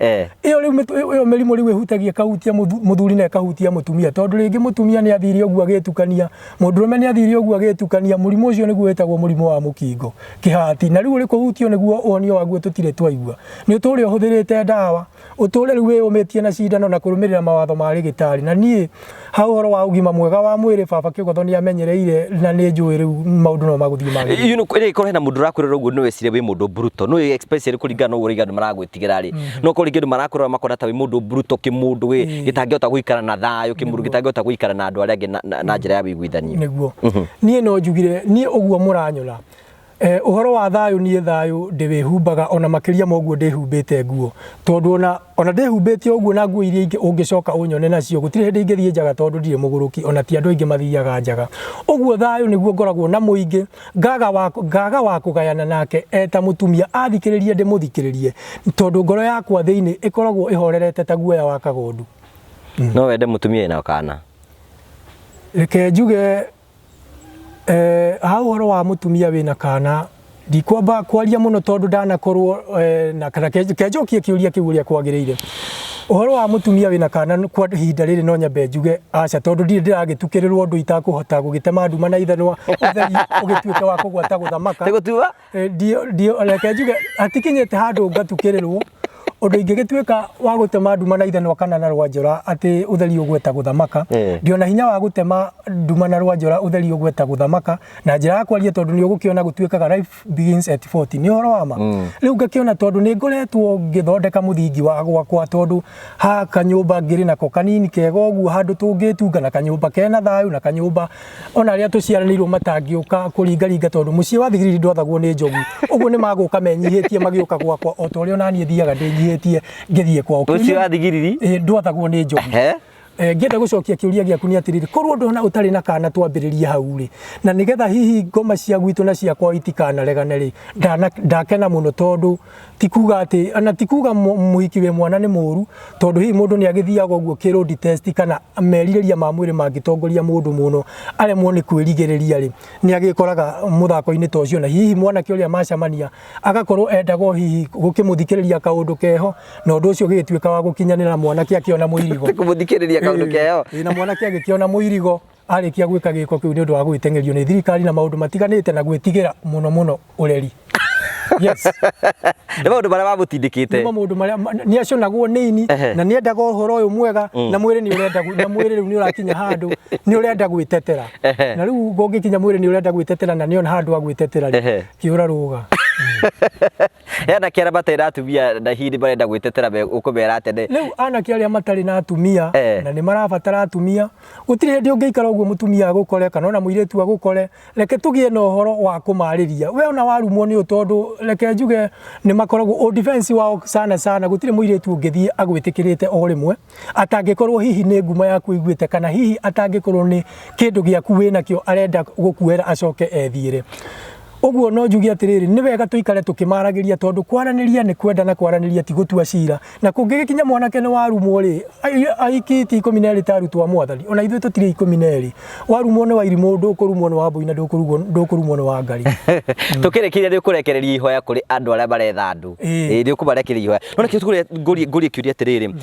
Ĩyo rĩu ĩyo mĩrimũ rĩu ĩhutagia ĩkahutia mũthuri na ĩkahutia mũtumia, tondũ rĩngĩ mũtumia nĩ athire ũguo agĩtukania, mũndũrũme nĩ athire ũguo agĩtukania, mũrimũ ũcio nĩguo wĩtagwo mũrimũ wa mũkingo kĩhati, na rĩu ũrĩ kũhutio nĩguo ũhonio waguo tũtirĩ twaigua. Nĩ ũtũre ũhũthĩrĩte ndawa, ũtũre rĩu wĩyũmĩtie na cindano na kũrũmĩrĩra mawatho ma rĩgĩtarĩ. Na niĩ ha ũhoro wa ũgima mwega wa mwĩrĩ baba Kĩgotho nĩ amenyereire na nĩ njũĩ rĩu maũndũ no magũthiĩ magĩrĩire. You know, rĩrĩ korwo hena mũndũ ũrakwĩrora ũguo nĩ weciria wĩ mũndũ brutal, no especially kũringana na ũguo ũrauga andũ maragwĩtigĩra rĩ, no korwo rĩngĩ andũ marakwĩrora makona ta wĩ mũndũ brutal, kĩmũndũ gĩtangĩhota gũikara na thayũ, kĩmũndũ gĩtangĩhota gũikara na andũ arĩa angĩ na njĩra ya wĩiguithanio. Nĩguo. Niĩ no njugire, niĩ ũguo mũranyona, Ũhoro wa thayũ niĩ thayũ ndĩwĩhumbaga ona makĩria ma ũguo ndĩhumbĩte nguo, tondũ ona ona ndĩhumbĩte ũguo na nguo iria ingĩ ũngĩcoka ũnyone nacio gũtirĩ hĩndĩ ingĩthiĩ njaga tondũ ndirĩ mũgũrũki ona ti andũ aingĩ mathiaga njaga. Ũguo thayũ nĩguo ngoragwo na mũingĩ, ngaga wa ngaga wa kũgayana nake eta mũtumia athikĩrĩrie ndĩmũthikĩrĩrie, tondũ ngoro yakwa thĩinĩ ĩkoragwo ĩhorerete ta guoya wa kagondu. No wende mũtumia wĩna kana? Reke njuge Ha ũhoro wa mũtumia wĩna kana, ndikwamba kwaria mũno tondũ ndanakorwo na kana kenjokie kĩũria kĩu ũrĩa kwagĩrĩire. Ũhoro wa mũtumia wĩna kana kwa ihinda rĩrĩ no nyambe njuge aca tondũ ndirĩ ndĩragĩtukĩrĩrwo ũndũ itakũhota gũgĩtema nduma na ithanwa ũtheri ũgĩtuĩke wa kũgwata gũthamaka. Nĩgũtua? Reke njuge hatikinyĩte handũ ngatukĩrĩrwo ũndũ ingĩgĩtuĩka wa gũtema nduma na ithanwa kana na rwanjora atĩ ũtheri ũgweta gũthamaka. Ndĩona hinya wa gũtema nduma na rwanjora ũtheri ũgweta gũthamaka na njĩra ya kwaria tondũ nĩ ũgũkĩona gũtuĩkaga life begins at 40. Nĩ ũhoro wa ma. Rĩu ngakĩona tondũ nĩ ngoretwo ngĩthondeka mũthingi wa gwakwa tondũ ha kanyũmba ngĩrĩ nako kanini kega ũguo handũ tũngĩtunga na kanyũmba kena thayũ na kanyũmba ona arĩa tũciaranĩirwo matangĩũka kũringaringa tondũ mũciĩ wa thigiriri ndwathagwo nĩ njogu. Ũguo nĩ magũka menyihĩtie magĩũka gwakwa o ta ũrĩa onaniĩ thiaga ndĩnyihĩtie ngĩthiĩ kwao. Mũciĩ wa thigiriri? Ĩĩ, ndwathagwo nĩ njogu. Ngĩenda gũcokia kĩũria gĩaku nĩ atĩrĩrĩ, korwo ndona ũtarĩ na kana twambĩrĩrie hau rĩ, na nĩgetha hihi ngoma cia gwitũ na ciakwa itikanaregane rĩ, ndakena mũno tondũ ti kuga atĩ ona ti kuga mũhiki wĩ mwana nĩ mũru, tondũ hihi mũndũ nĩ agĩthiaga ũguo kĩ road test kana merirĩria ma mwĩrĩ mangĩtongoria mũndũ mũno aremwo nĩ kwĩrigĩrĩria rĩ, nĩ agĩkoraga mũthako-inĩ ta ũcio, na hihi mwanake ũrĩa macemania agakorwo endaga o hihi gũkĩmũthikĩrĩria kaũndũ keho, na ũndũ ũcio ũgĩgĩtuĩka wa gũkinyanĩra mwanake akĩona mũirigo. Kũmũthikĩrĩria kaũndũ keho. Ĩĩ, na mwanake agĩkĩona mũirigo arĩkia gwĩka gĩko kĩu nĩ ũndũ wa gũgĩteng'erio nĩ thirikari na maũndũ matiganĩte na gwĩtigĩra mũno mũno ũreri. Yes. Nĩ maũndũ marĩa mamũtindĩkĩte. Nĩ maũndũ marĩa nĩ aconagwo nĩ ini na nĩ endaga ũhoro ũyũ mwega na mwĩrĩ nĩ ũrenda na mwĩrĩ rĩu nĩ ũrakinya handũ nĩ ũrenda gwĩtetera. Na rĩu ũngĩkinya mwĩrĩ nĩ ũrenda gwĩtetera na nĩ ona handũ ha gwĩtetera rĩ, kĩũra rũga. He anake arĩa matarĩ na atumia na hihi nĩ marenda gwĩtetera ũkũmera atĩa? Rĩu anake arĩa matarĩ na atumia na nĩ marabatara atumia, gũtirĩ hĩndĩ ũngĩikara ũguo mũtumia agũkore kana ona mũirĩtu agũkore, reke tũgĩe na ũhoro wa kũmarĩria. We ona warumwo nĩ ũ tondũ reke njuge nĩ makoragwo o defense wao sana sana, gũtirĩ mũirĩtu ũngĩthiĩ agwĩtĩkĩrĩte o rĩmwe, atangĩkorwo hihi nĩ ngumo yaku aiguĩte kana hihi atangĩkorwo nĩ kĩndũ gĩaku wĩnakĩo arenda gũkuoera acoke ethiĩre. Ũguo no njuge atĩrĩrĩ, nĩ wega tũikare tũkĩmaragĩria tondũ kwaranĩria nĩ kwenda na kwaranĩria ti gũtua cira. Na kũngĩgĩkinya mwanake nĩ warumwo rĩ, ahiki ti 12 ta arutwo a mwathani, ona ithuĩ tũtirĩ 12. Warumwo nĩ wairimũ, ndũkũrumwo nĩ wambũi na ndũkũrumwo nĩ wangari. Tũkĩrĩkĩria nĩ ũkũrekereria ihoya kũrĩ andũ arĩa maretha andũ. Ĩĩ nĩ ũkũmarekereria ihoya. No nĩkĩo ngũrie kĩũria atĩrĩrĩ,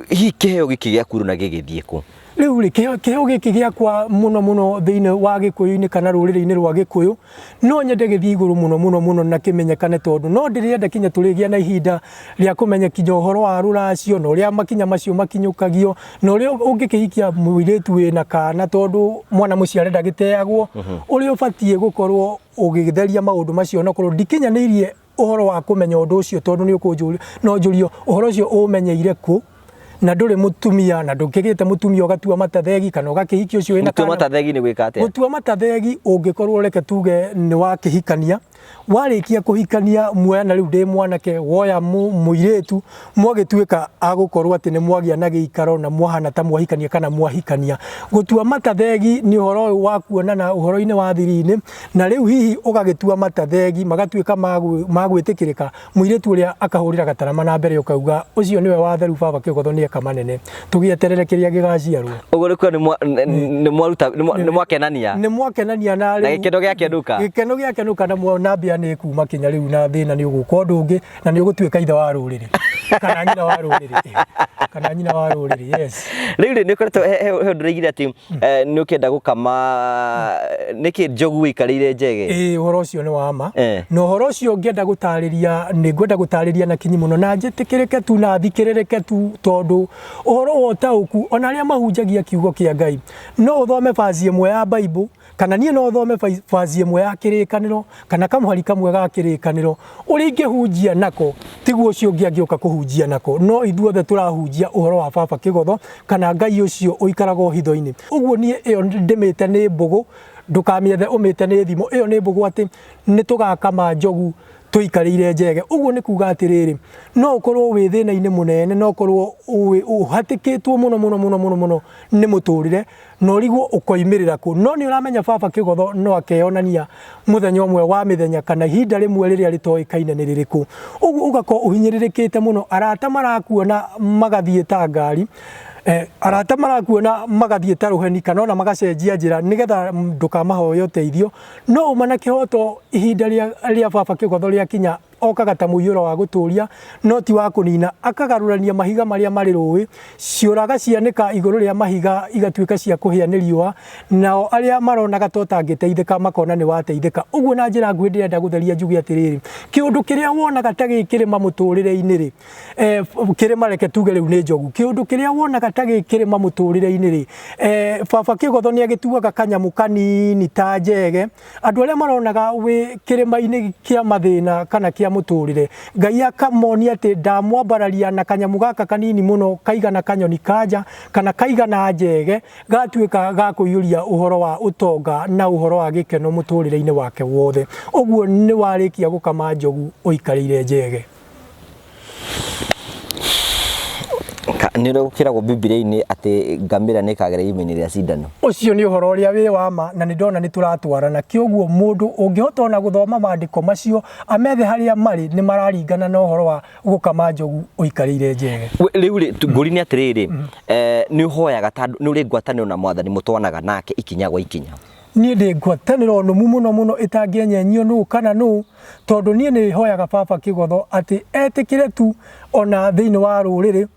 hihi kĩheo gĩkĩ gĩaku ũrona gĩgĩthiĩ kũ? Rĩu rĩ, kĩheo gĩkĩ gĩakwa mũno mũno thĩinĩ wa gĩkũyũ-inĩ kana rũrĩrĩ-inĩ rwa gĩkũyũ, no nyende gĩthiĩ igũrũ mũno mũno mũno na kĩmenyekane tondũ no ndĩrĩenda kinya tũrĩgĩa na ihinda rĩa kũmenya kinya ũhoro wa rũracio na ũrĩa makinya macio makinyũkagio na ũrĩa ũngĩkĩhikia mũirĩtu wĩna kana tondũ mwana mũciare ndagĩteagwo, ũrĩa ũbatiĩ gũkorwo ũgĩtheria maũndũ macio onokorwo ndikinyanĩirie ũhoro wa kũmenya ũndũ ũcio tondũ nĩ ũkũnjũria, no njũrio ũhoro ũcio ũmenyeire kũ na ndũrĩ mũtumia na ndũkĩgĩte mũtumia ũgatua matathegi kana ũgakĩhikia ũcio wĩna Gũtua kana. matathegi nĩ gwĩka atĩa? Gũtua matathegi ũngĩkorwo reke tuge nĩ wakĩhikania, warĩkia kũhikania muoya na rĩu ndĩ mwanake woya mũirĩtu mwagĩtuĩka a gũkorwo atĩ nĩ mwagĩa na gĩikaro na mwahana ta mwahikania kana mwahikania. Gũtua matathegi nĩ ũhoro ũyũ wa kuonana ũhoro-inĩ wa thiri-inĩ na rĩu hihi ũgagĩtua matathegi magatuĩka ma gwĩtĩkĩrĩka, mũirĩtu ũrĩa akahũrĩra gatarama na mbere ũkauga ũcio nĩwe watheru baba kĩgotho nĩ eka manene, tũgĩeterere kĩrĩa gĩgaciarwo. Ũguo nĩ kuga nĩ mwaruta nĩ mwakenania. Nĩ mwakenania na rĩu gĩkeno gĩakenũka. Gĩkeno gĩakenũka na mwona mbĩa nĩ ĩkuma kinya rĩu na thĩna nĩ ũgũka ũndũ ũngĩ na nĩ ũgũtuĩka ithe wa rũrĩrĩ kana nyina wa rũrĩrĩ kana nyina wa rũrĩrĩ. Yes. Rĩu rĩ nĩ ũkoretwo he ũndũ ũraigire atĩ nĩ ũkĩenda gũkama nĩkĩ njogu wĩikarĩire njege? Ĩĩ ũhoro ũcio nĩ wa ma. Na ũhoro ũcio ngĩenda gũtarĩria nĩ ngwenda gũtarĩria na kinyi mũno na njĩtĩkĩrĩke tu na thikĩrĩrĩke tu tondũ ũhoro wa ũtaũku ona arĩa mahunjagia kiugo kĩa Ngai no ũthome verse ĩmwe ya Bible kana niĩ no thome verse ĩmwe ya kĩrĩkanĩro kana kamũhari kamwe ga kĩrĩkanĩro ũrĩa ingĩhunjia nako tiguo ũcio ũngĩ angĩũka kũhunjia nako, no ithuothe tũrahunjia ũhoro wa baba kĩgotho kana Ngai ũcio ũikaraga ũhitho-inĩ. Ũguo niĩ ĩyo ndĩmĩte nĩ mbũgũ, ndũkamĩethe ũmĩte nĩ thimo, ĩyo nĩ mbũgũ atĩ nĩ tũgakama njogu tũikarĩire njege. Ũguo nĩ kuga atĩrĩrĩ, no ũkorwo wĩ thĩna-inĩ mũnene, no ũkorwo ũhatĩkĩtwo mũno mũno mũno mũno mũno nĩ mũtũrĩre, na ũrigwo ũkoimĩrĩra kũ. No nĩ ũramenya baba kĩgotho no akeyonania mũthenya ũmwe wa mĩthenya kana ihinda rĩmwe rĩrĩa rĩtoĩkaine nĩ rĩrĩkũ. Ũguo ũgakorwo ũhinyĩrĩrĩkĩte mũno, arata marakuona magathiĩ ta ngari, arata marakuona magathiĩ ta rũheni kana ona magacenjia njĩra nĩgetha ndũkamahoe ũteithio. No ũma na kĩhoto ihinda rĩa baba kĩgotho rĩakinya okaga ta mũiyũro wa gũtũria no ti wa kũnina, akagarũrania mahiga marĩa marĩ rũĩ, ciũraga cianĩka igũrũ rĩa mahiga igatuĩka cia kũhĩa nĩ riũa, nao arĩa maronaga ta ũtangĩteithĩka makona nĩ wateithĩka. Ũguo na njĩra nguhĩ ndĩrenda gũtheria njuge atĩrĩrĩ, kĩũndũ kĩrĩa wonaga ta gĩ kĩrĩma mũtũrĩre-inĩ rĩ, kĩrĩma reke tuge rĩu nĩ njogu, kĩũndũ kĩrĩa wonaga ta gĩ kĩrĩma mũtũrĩre-inĩ rĩ, baba kĩgotho nĩ agĩtuaga kanyamũ kanini ta njege. Andũ arĩa maronaga wĩ kĩrĩma-inĩ kĩa mathĩna kana kĩa mũtũrĩre, Ngai akamonia atĩ ndamwambararia na kanyamũ gaka kanini mũno kaigana kanyoni kanja kana kaigana njege, gatuĩka ga kũiyũria ũhoro wa ũtonga na ũhoro wa gĩkeno mũtũrĩre-inĩ wake wothe. Ũguo nĩ warĩkia gũkama njogu ũikarĩire njege. Nĩ ũrĩa gũkĩragwo Bibilia-inĩ atĩ ngamĩra nĩ ĩkagera irima-inĩ rĩa cindano. Ũcio nĩ ũhoro ũrĩa wĩ wa ma na nĩ ndona nĩ tũratwarana. Kĩoguo mũndũ ũngĩhota ona gũthoma maandĩko macio amethe harĩa marĩ nĩ mararingana na ũhoro wa gũkama njogu ũikarĩire njege. Rĩu rĩ, ngũri nĩ atĩrĩrĩ, nĩ ũhoyaga tondũ nĩ ũrĩ ngwatanĩro na Mwathani mũtwanaga nake ikinya gwa ikinya? Niĩ ndĩ ngwatanĩro nũmu mũno mũno ĩtangĩenyenyio nũũ kana nũũ, tondũ niĩ nĩ hoyaga baba Kĩgotho atĩ etĩkĩre tu ona thĩinĩ wa rũrĩrĩ,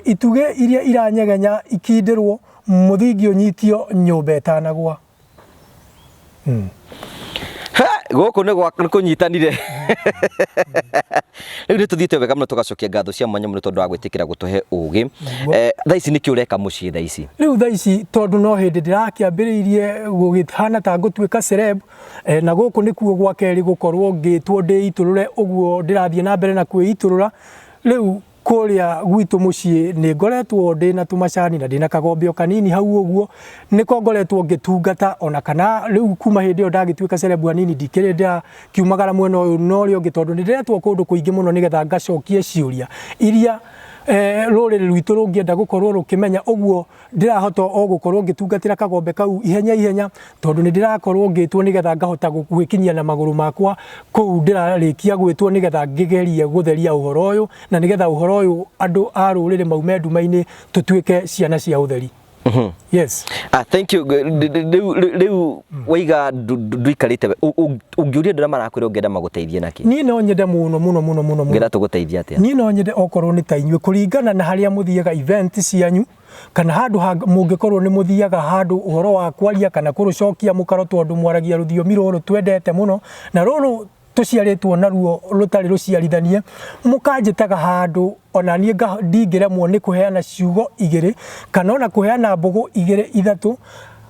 itugĩ iria iranyegenya ikindĩrwo, mũthingi ũnyitio nyũmba ĩtanagwa. Gũkũ nĩ gwa nĩ kũnyitanire. Rĩu nĩ tũthiĩte wega mũno tũgacokia ngatho cia mwanya mũno tondũ wa gwĩtĩkĩra gũtũhe ũgĩ. Thaa ici nĩkĩ ũreka mũciĩ thaa ici? Rĩu thaa ici tondũ no hĩndĩ ndĩrakĩambĩrĩirie gũgĩhana ta ngũtuĩka celeb, na gũkũ nĩkuo gwa kerĩ gũkorwo ngĩtwo ndĩitũrũre ũguo ndĩrathiĩ na mbere na kwĩitũrũra, rĩu kũrĩa gwitũ mũciĩ nĩ ngoretwo ndĩna tũmacani na ndĩna kagombe o kanini hau ũguo, nĩko ngoretwo ngĩtungata ona kana rĩu kuma hĩndĩ ĩyo ndagĩtuĩka celeb hanini ndikĩrĩ ndĩrakiumagara mwena ũyũ na ũrĩa ũngĩ tondũ nĩ ndĩretwo kũndũ kũingĩ mũno nĩgetha ngacokie ciũria iria rũrĩrĩ rwitũ rũngĩenda gũkorwo rũkĩmenya. Ũguo ndĩrahota o gũkorwo ngĩtungatĩra kagombe kau ihenya ihenya tondũ nĩ ndĩrakorwo ngĩtwo nĩgetha ngahota gwĩkinyia na magũrũ makwa kũu ndĩrarĩkia gwĩtwo nĩgetha ngĩgerie gũtheria ũhoro ũyũ na nĩgetha ũhoro ũyũ andũ a rũrĩrĩ maume nduma-inĩ tũtuĩke ciana cia ũtheri. Yes. Ah, thank you. Rĩu rĩu waiga nduikarĩte ũngĩũria andũ arĩa marakwĩra ũngĩenda magũteithie nakĩ? Niĩ no nyende mũno mũno mũno mũno mũno. Ũngĩenda tũgũteithie atĩa? Niĩ no nyende okorwo nĩ ta inyuĩ kũringana na harĩa mũthiaga event cianyu kana handũ mũngĩkorwo nĩ mũthiaga handũ ũhoro wa kwaria kana kũrũcokia mũkaro tondũ mwaragia rũthiomi rũrũ twendete mũno na rũrũ tũciarĩtwo naruo rũtarĩ rũciarithanie, mũkanjĩtaga handũ ona niĩ ndingĩremwo nĩ kũheana ciugo igĩrĩ kana ona kũheana mbũgũ igĩrĩ ithatũ,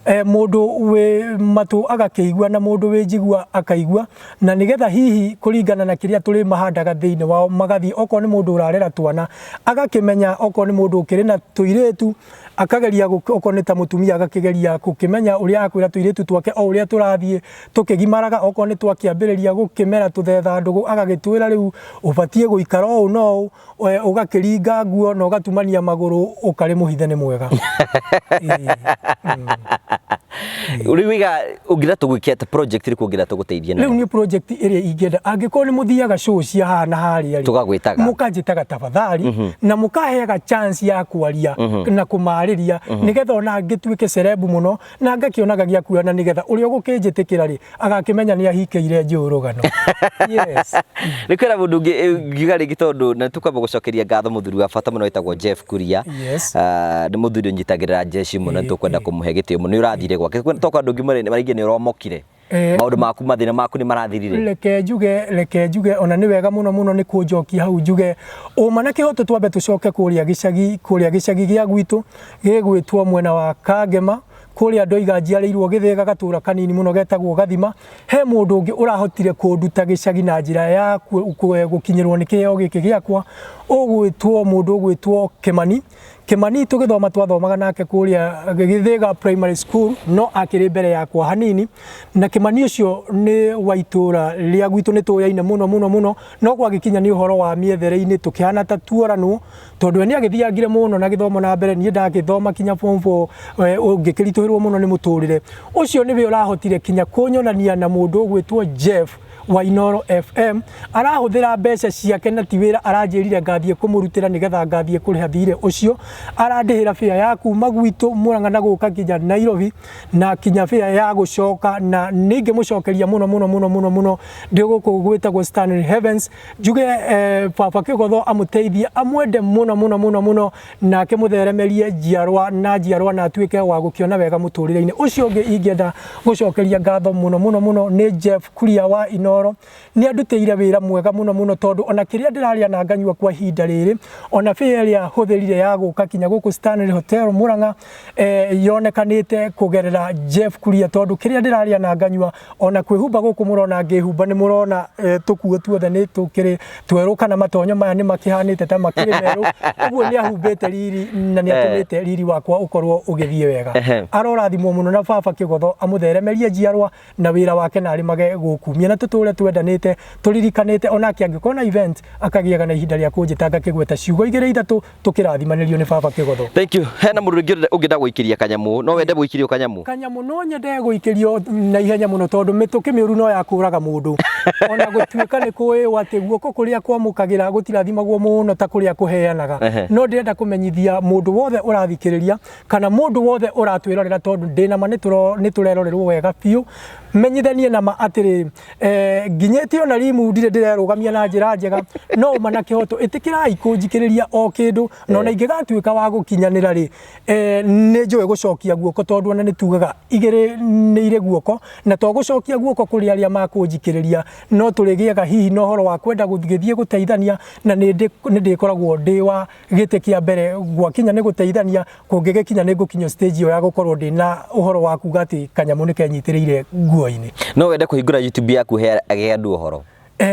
mũndũ wĩ matũ agakĩigua na mũndũ wĩ njigua akaigua, na nĩgetha hihi kũringana na kĩrĩa tũrĩ mahandaga thĩinĩ wao magathiĩ, okorwo nĩ mũndũ ũrarera twana agakĩmenya, okorwo nĩ mũndũ ũkĩrĩ na tũirĩtu akageria, okorwo nĩ ta mũtumia agakĩgeria gũkĩmenya ũrĩa akwĩra tũirĩtu twake o ũrĩa tũrathiĩ tũkĩgimaraga, okorwo nĩ twakĩambĩrĩria gũkĩmera tũthetha ndũgũ agagĩtwĩra rĩu ũbatiĩ gũikara ũũ na ũũ, ũgakĩringa nguo na ũgatumania magũrũ ũkarĩ mũhithe nĩ mwega. Rĩu wĩga ũngĩenda tũgwĩke atĩa, project ĩrĩkũ ũngĩenda tũgũteithie nayo? Rĩu niĩ project ĩrĩa ingĩenda angĩkorwo nĩ mũthiaga show cia haha na harĩa rĩ, Tũgagwĩtaga. Mũkanjĩtaga tafadhali na mũkaheaga chance ya kwaria na kũmarĩria nĩgetha ona ngĩtuĩke celeb mũno na ngakĩonaga gĩa kuoya na nĩgetha ũrĩa ũgũkĩnjĩtĩkĩra rĩ agakĩmenya nĩ ahikĩire njũĩ rũgano. Yes. Rĩu kwĩna mũndũ ũngĩ ngiuga rĩngĩ tondũ na tũkwamba gũcokeria ngatho mũthuri wa bata mũno wĩtagwo Jeff Kuria. Yes. Nĩ mũthuri ũnyitagĩrĩra jeshi mũno, nĩ tũkwenda kũmũhe gĩtĩo mũno. Nĩ ũrathire gwake. Tokorwo andũ angĩ maraigua nĩ ũromokire. Maũndũ maku, mathĩna maku nĩ marathirire. Reke njuge ona nĩ wega mũno mũno nĩ kũnjokia hau njuge ũma na kĩhoto. Twambe tũcoke kũrĩa gĩcagi, kũrĩa gĩcagi gĩa gwitũ gĩgwĩtwo mwena wa Kangema, kũrĩa ndoiga njiarĩirwo Gĩthĩga, gatũra kanini mũno getagwo Gathima. He mũndũ ũngĩ ũrahotire kũnduta gĩcagi na njĩra ya gũkinyĩrwo nĩ kĩheo gĩkĩ gĩakwa, ũgwĩtwo mũndũ ũgwĩtwo Kĩmani. Kĩmani tũgĩthoma twathomaga nake kũrĩa Gĩthĩga Primary School, no akĩrĩ mbere yakwa hanini, na Kĩmani ũcio nĩ wa itũra rĩa gwitũ, nĩ tũyaine mũno mũno mũno, no gwagĩkinya nĩ ũhoro wa mĩethere-inĩ tũkĩhana ta tuoranwo tondũ we nĩ agĩthiangire mũno na gĩthomo na mbere, niĩ ndagĩthoma kinya form 4, ngĩkĩritũhĩrwo mũno nĩ mũtũrĩre. Ũcio nĩwe ũrahotire kinya kũnyonania na mũndũ ũgwĩtwo Jeff wa Inooro FM. Arahũthĩra mbeca ciake na ti wĩra aranjĩrire ngathiĩ kũmũrutĩra nĩgetha ngathiĩ kũrĩha thirĩ ũcio. Arandĩhĩra bĩa ya kuma gwitũ Murang'a na gũka nginya Nairobi na kinya bĩa ya gũcoka, na ningĩmũcokeria mũno mũno mũno mũno mũno ndĩ gũkũ gwĩtagwo Stanley Heavens. Njuge baba Kĩgotho amũteithie, amwende mũno mũno mũno mũno, nake mũtheremerie njiarwa na njiarwa na atuĩke wa gũkĩona wega mũtũrĩre-inĩ. Ũcio ũngĩ ingĩenda gũcokeria ngatho mũno mũno mũno nĩ Jeff Kuria wa Inooro. Nĩ andutĩire wĩra mwega mũno mũno tondũ ona kĩrĩa ndĩrarĩa na nganyua kwa ihinda rĩrĩ, ona bĩa ĩrĩa hũthĩrire ya gũka kinya gũkũ Stanley Hotel Murang'a, yonekanĩte kũgerera Jeff Kuria, tondũ kĩrĩa ndĩrarĩa na nganyua ona kwĩhumba gũkũ mũrona ngĩhumba, nĩ mũrona tũkuo tuothe nĩ tũkĩrĩ twerũ kana matonyo maya nĩ makĩhanĩte ta makĩrĩ merũ. Ũguo nĩ ahumbĩte riri na nĩ atũmĩte riri wakwa ũkorwo ũgĩthiĩ wega. Arorathimwo mũno na baba Kĩgotho amũtheremerie njiarwa na wĩra wake na arĩmage gũkumia na tũtũre. Tũtũre twendanĩte, tũririkanĩte, onake angĩkorwo na event akagĩaga na ihinda rĩa kũnjĩta ngakĩgweta ciugo igĩrĩ ithatũ, tũkĩrathimanĩrio nĩ baba Kĩgotho. Thank you. Hena mũndũ ũngĩ ũngĩenda gũikĩria kanyamũ, no wende gũikĩrio kanyamũ? Kanyamũ no nyende gũikĩrio na ihenya mũno, tondũ mĩtũkĩ mĩũru no ya kũraga mũndũ. Ona gũtuĩka nĩ kũĩo atĩ guoko kũrĩa kwamũkagĩra gũtirathimagwo mũno ta kũrĩa kũheanaga. No ndĩrenda kũmenyithia mũndũ wothe ũrathikĩrĩria kana mũndũ wothe ũratwĩrorera, tondũ ndĩna ma nĩ tũrerorerwo wega biũ, menyithanie na ma atĩrĩrĩ, nginyĩte ona rimu ndirĩ ndĩrerũgamia na njĩra njega, no ũma na kĩhoto ĩtĩkĩrai kũnjikĩrĩria o kĩndũ, na ona ingĩgatuĩka wa gũkinyanĩra rĩ, nĩ njũĩ gũcokia guoko, tondũ ona nĩ tugaga igĩrĩ nĩ irĩ guoko, na to gũcokia guoko kũrĩ arĩa makũnjikĩrĩria, no tũrĩgĩaga hihi na ũhoro wa kwenda gũgĩthiĩ gũteithania, na nĩ ndĩkoragwo ndĩ wa gĩtĩ kĩa mbere gwakinya nĩ gũteithania. Kũngĩgĩkinya nĩ ngũkinya stage ĩyo ya gũkorwo ndĩ na ũhoro wa kuga atĩ kanyamũ nĩ kenyitĩrĩire nguo-inĩ. No wende kũhingũra YouTube yaku heage andũ ũhoro?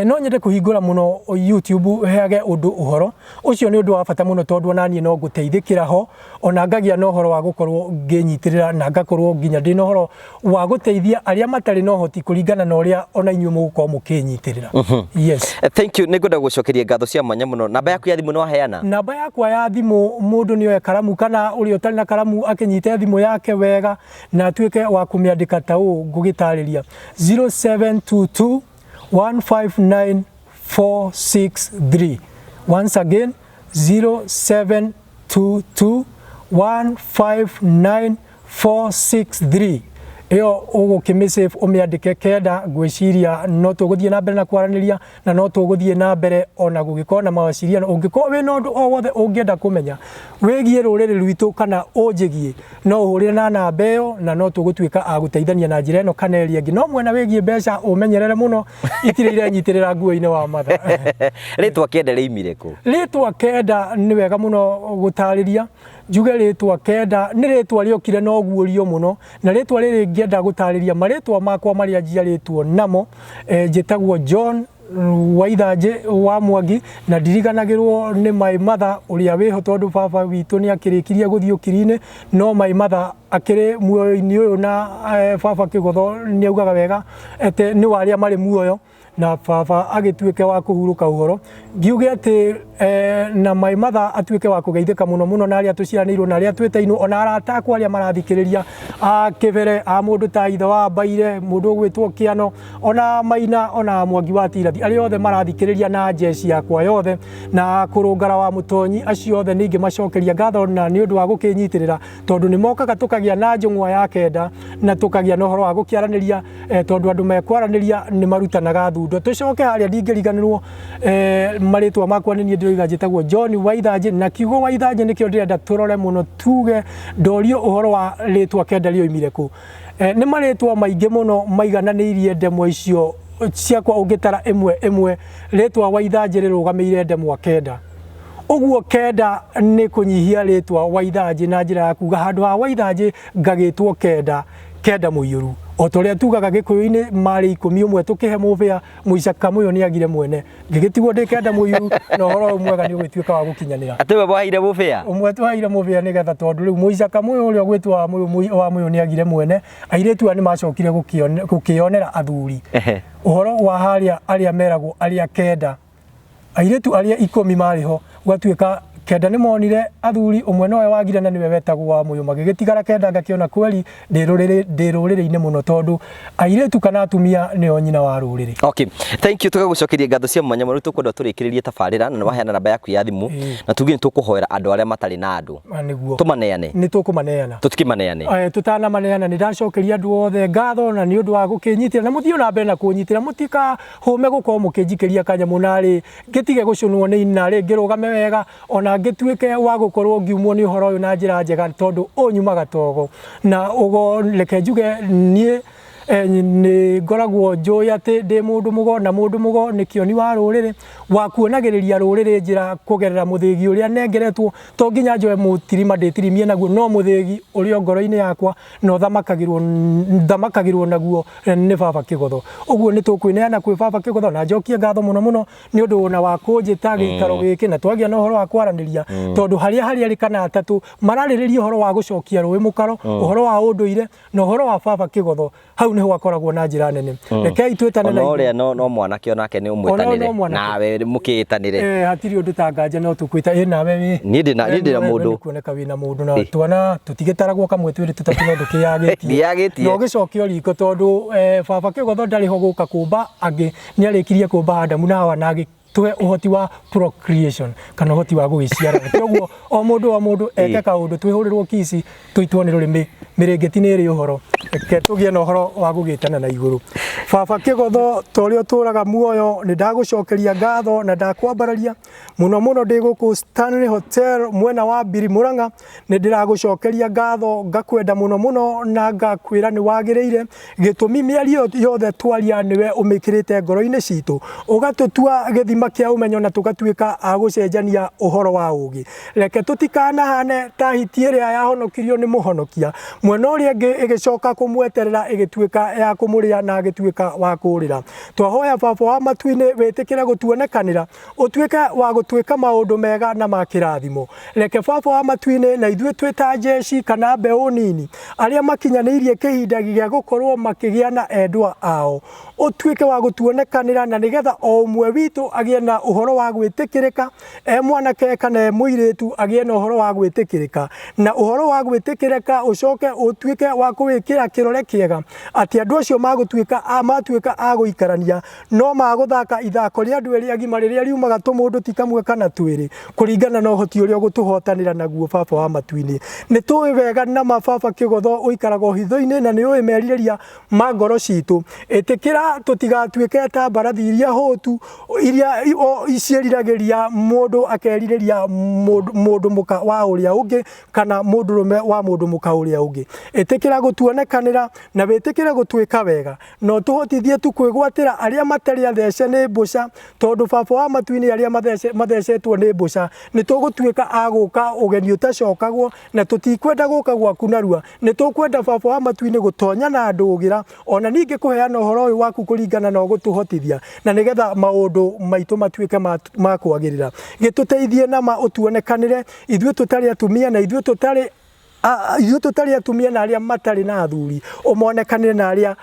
No nyende kũhingũra mũno YouTube heage ũndũ ũhoro ũcio, nĩ ũndũ wa bata mũno, tondũ ona niĩ no ngũteithĩkĩra ho, ona ngagĩa na ũhoro wa gũkorwo ngĩnyitĩrĩra, na ngakorwo nginya ndĩna ũhoro wa gũteithia arĩa matarĩ na ũhoti kũringana na ũrĩa ona inyuĩ mũgũkorwo mũkĩnyitĩrĩra. Yes. Thank you, nĩ ngwenda gũcokeria ngatho cia mwanya mũno. Namba yaku ya thimũ nĩ waheana? Namba yakwa ya thimũ, mũndũ nĩ oe karamu, kana ũrĩa ũtarĩ na karamu akĩnyite thimũ yake wega na atuĩke wa kũmĩandĩka ta ũũ ngũgĩtarĩria: 0722 159 463. Once again, 0722 159 463. Ĩyo ũgũkĩmĩsave, ũmĩandĩke kenda. Ngwĩciria no tũgũthiĩ na mbere na kwaranĩria, na no tũgũthiĩ na mbere ona gũgĩkorwo na mawaciriano. Ũngĩkorwo wĩna ũndũ o wothe ũngĩenda kũmenya wĩgiĩ rũrĩrĩ rwitũ kana ũnjĩgiĩ, no ũhũrĩre na namba ĩyo, na no tũgũtuĩka a gũteithania na njĩra ĩno kana ĩrĩa ĩngĩ. No mwena wĩgiĩ mbeca, ũmenyerere mũno, itirĩ irenyitĩrĩra nguo-inĩ wa matha. Rĩtwa Kenda rĩimire kũ? Rĩtwa Kenda, nĩ wega mũno gũtarĩria, njuge rĩtwa Kenda nĩ rĩtwa rĩokire na ũguũrio mũno, na rĩtwa rĩrĩ ngĩenda gũtarĩria marĩtwa makwa marĩa njiarĩtwo namo. Njĩtagwo John Waithanjĩ wa Mwangi, na ndiriganagĩrwo nĩ my mother ũrĩa wĩho, tondũ baba witũ nĩ akĩrĩkirie gũthiĩ ũkiri-inĩ, no my mother akĩrĩ muoyo-inĩ ũyũ, na baba Kĩgotho nĩ augaga wega atĩ nĩ wa arĩa marĩ muoyo, na baba agĩtuĩke wa kũhurũka ũhoro. Ngiuge atĩ na my mother atuĩke wa kũgeithĩka mũno mũno, na arĩa tũciaranĩirwo na arĩa twĩtainwo, ona arata akwa arĩa marathikĩrĩria, a Kĩbere, a mũndũ ta ithe wa Mbaire, mũndũ ũgwĩtwo Kĩano, ona Maina, ona Mwangi wa Tirathi, arĩa othe marathikĩrĩria, na njeci yakwa yothe, na Kũrũngara wa Mũtonyi, acio othe nĩ ingĩmacokeria ngatho na nĩ ũndũ wa gũkĩnyitĩrĩra, tondũ nĩ mokaga tũkagĩa na njũng'wa ya Kenda na tũkagĩa na ũhoro wa gũkĩaranĩria, tondũ andũ mekwaranĩria nĩ marutanaga thundo. Tũcoke harĩa, ndingĩriganĩrwo marĩtwa makwa, nĩ niĩ ndĩroiga njĩtagwo John Waithanjĩ, na kiugo Waithanjĩ nĩkĩo ndĩrenda tũrore mũno, tuge ndorio ũhoro wa rĩtwa Kenda rĩoimire kũ. Nĩ marĩtwa maingĩ mũno maigananĩirie ndemwa icio ciakwa. Ũngĩtara ĩmwe ĩmwe, rĩtwa Waithanjĩ rĩrũgamĩire ndemwa kenda. Ũguo kenda nĩ kũnyihia rĩtwa Waithanjĩ na njĩra ya kuga handũ ha Waithanjĩ ngagĩtwo Kenda, Kenda mũiyũru. O ta ũrĩa tugaga Gĩkũyũ-inĩ, marĩ 10, ũmwe tũkĩhe mũbĩa mũica kamũyũ nĩ agire mwene, ngĩgĩtigwo ndĩ Kenda mũiyũru, na ũhoro ũyũ mwega nĩ ũgĩtuĩka wa gũkinyanĩra. Atĩ we waheire mũbĩa? Ũmwe twaheire mũbĩa nĩgetha, tondũ rĩu mũica kamũyũ ũrĩa ũgwĩtwo wa mũyũ wa mũyũ nĩ agire mwene. Airĩtu aya nĩ macokire gũkĩonera athuri. Ũhoro wa harĩa arĩa meragwo arĩa kenda, airĩtu arĩa 10 marĩ ho, gwatuĩka kenda nĩ monire athuri, ũmwe nowe wagire na nĩwe wetagwo wa mũyũ, magĩgĩtigara kenda. Ngakĩona kweri ndĩ rũrĩrĩ-inĩ mũno, tondũ airĩtu kana atumia nĩo nyina wa rũrĩrĩ. Okay, thank you. Tũgagũcokeria ngatho cia mwanya mũno. Tũkwenda tũrĩkĩrĩrie tabarĩra, na nĩ waheana namba yaku ya thimũ, na tuge nĩ tũkũhoera andũ arĩa matarĩ na andũ. Nĩguo. Tũmaneane? Nĩ tũkũmaneana. Tũtikĩmaneane. Tũtanamaneana, nĩ ndacokeria andũ othe ngatho na nĩ ũndũ wa gũkĩnyitĩra, na mũthiĩ na mbere na kũnyitĩra, mũtikahũme gũkorwo mũkĩnjikĩria kanyamũ, narĩ ngĩtige gũcũnwo nĩ narĩ ngĩrũgame wega, ona ngĩtuĩke wa gũkorwo ngiumwo nĩ ũhoro ũyũ na njĩra njega, tondũ ũnyumaga togo na ũgo. Reke njuge niĩ nĩ ngoragwo njũĩ atĩ ndĩ mũndũ mũgo, na mũndũ mũgo nĩ kĩoni wa rũrĩrĩ, wa kuonagĩrĩria rũrĩrĩ njĩra kũgerera mũthĩgi ũrĩa nengeretwo. To nginya njoe mũtirima ndĩtirimie naguo, no mũthĩgi ũrĩa ngoro-inĩ yakwa na ũthamakagĩrwo, thamakagĩrwo naguo nĩ baba Kĩgotho. Ũguo nĩ tũkwĩneana kwĩ baba Kĩgotho, na njokie ngatho mũno mũno nĩ ũndũ ona wa kũnjĩta gĩikaro gĩkĩ, na twagĩa na ũhoro wa kwaranĩria, tondũ harĩa harĩ erĩ kana atatũ mararĩrĩria ũhoro wa gũcokia rũĩ mũkaro, ũhoro wa ũndũire na ũhoro wa baba Kĩgotho. Hau nĩho akoragwo na njĩra nene. Rekei twĩtane ona na igũrũ. ũrĩa no mwanake onake nĩ Ona ũmwĩtanĩre no mwanake. Nawe mũkĩĩtanĩre. Eh, hatirĩ ũndũ ta nganja no tũkwĩta ĩ nawe wĩ Niĩ ndĩna mũndũ. Kuoneka wĩna mũndũ na twana tũtigĩtaragwo kamwe twĩrĩ tũtatũ no ndũkĩyagĩtie. Ndiyagĩtie. Na ũgĩcokio riko tondũ baba Kĩgotho ndarĩ ho gũka kũmba angĩ, nĩ arĩkirie kũmba Adamu na Hawa na agĩtũhe ũhoti wa procreation kana ũhoti wa gũgĩciarana. Kwoguo o mũndũ o mũndũ eke kaũndũ, twĩhũrĩrwo kici tũitwo nĩ rũrĩmĩ, mĩrĩngĩti nĩ ĩrĩ ũhoro. Reke tũgĩe na ũhoro wa gũgĩtana na igũrũ. Baba Kĩgotho, ta ũrĩa ũtũraga muoyo, nĩ ndagũcokeria ngatho na ndakwambararia mũno mũno ndĩ gũkũ Stanley Hotel mwena wa Mbiri Mũrang'a. Nĩ ndĩragũcokeria ngatho, ngakwenda mũno mũno na ngakwĩra nĩ wagĩrĩire. Gĩtũmi mĩario yothe twaria nĩwe ũmĩkĩrĩte ngoro-inĩ citũ, ũgatũtua gĩthima kĩa ũmenyo na tũgatuĩka a gũcenjania ũhoro wa ũgĩ. Reke tũtikanahane ta hiti ĩrĩa yahonokirio nĩ mũhonokia, mwena ũrĩa ĩngĩ ĩgĩcoka kũmweterera ĩgĩtuĩka ya kũmũrĩa na agĩtuĩka wa kũrĩra. Twahoya baba wa matu-inĩ wĩtĩkĩre gũtuonekanĩra, ũtuĩke wa gũtuĩka maũndũ mega na ma kĩrathimo. Reke baba wa matu-inĩ na ithuĩ twĩ ta njeci kana mbeũ nini arĩa makinyanĩirie kĩhinda gĩa gũkorwo makĩgĩa na endwa ao, ũtuĩke wa gũtuonekanĩra na nĩgetha o ũmwe witũ agĩe na ũhoro wa gwĩtĩkĩrĩka, e mwanake kana e mũirĩtu agĩe na ũhoro wa gwĩtĩkĩrĩka, na ũhoro wa gwĩtĩkĩrĩka ũcoke ũtuĩke wa kũwĩkĩra kĩrore kĩega atĩ andũ acio magũtuĩka a matuĩka a gũikarania no magũthaka ithako rĩa andũ erĩ agima rĩrĩa riumaga tũmũndũ ti kamwe kana twĩrĩ kũringana na ũhoti ũrĩa ũgũtũhotanĩra naguo. Baba wa matu-inĩ, nĩ tũĩ wega na ma baba Kĩgotho ũikaraga ũhitho-inĩ na nĩ ũĩ merirĩria ma ngoro citũ. Ĩtĩkĩra tũtigatuĩke ta mbarathi iria hũtu iria ciĩriragĩria mũndũ akerirĩria mũndũ mũka wa ũrĩa ũngĩ kana mũndũrũme wa mũndũ mũka ũrĩa ũngĩ. Ĩtĩkĩra gũtuonekanĩra na wĩtĩkĩre gũtuĩka wega na ũtũhotithie tu kwĩgwatĩra arĩa matarĩ athece nĩ mbũca, tondũ baba wa matu-inĩ arĩa mathecetwo nĩ mbũca nĩ tũgũtuĩka a gũka ũgeni ũtacokagwo na tũtikwenda gũka gwaku narua. Nĩ tũkwenda baba wa matu-inĩ gũtonya na ndũgĩra ona ningĩ kũheana ũhoro ũyũ waku kũringana na ũgũtũhotithia na nĩgetha maũndũ maitũ matuĩke ma kwagĩrĩra. Gĩtũteithie na ma ũtuonekanĩre ithuĩ tũtarĩ atumia na ithuĩ tũtarĩ ithuĩ tũtarĩ atumia na arĩa matarĩ na athuri, ũmonekanĩre na arĩa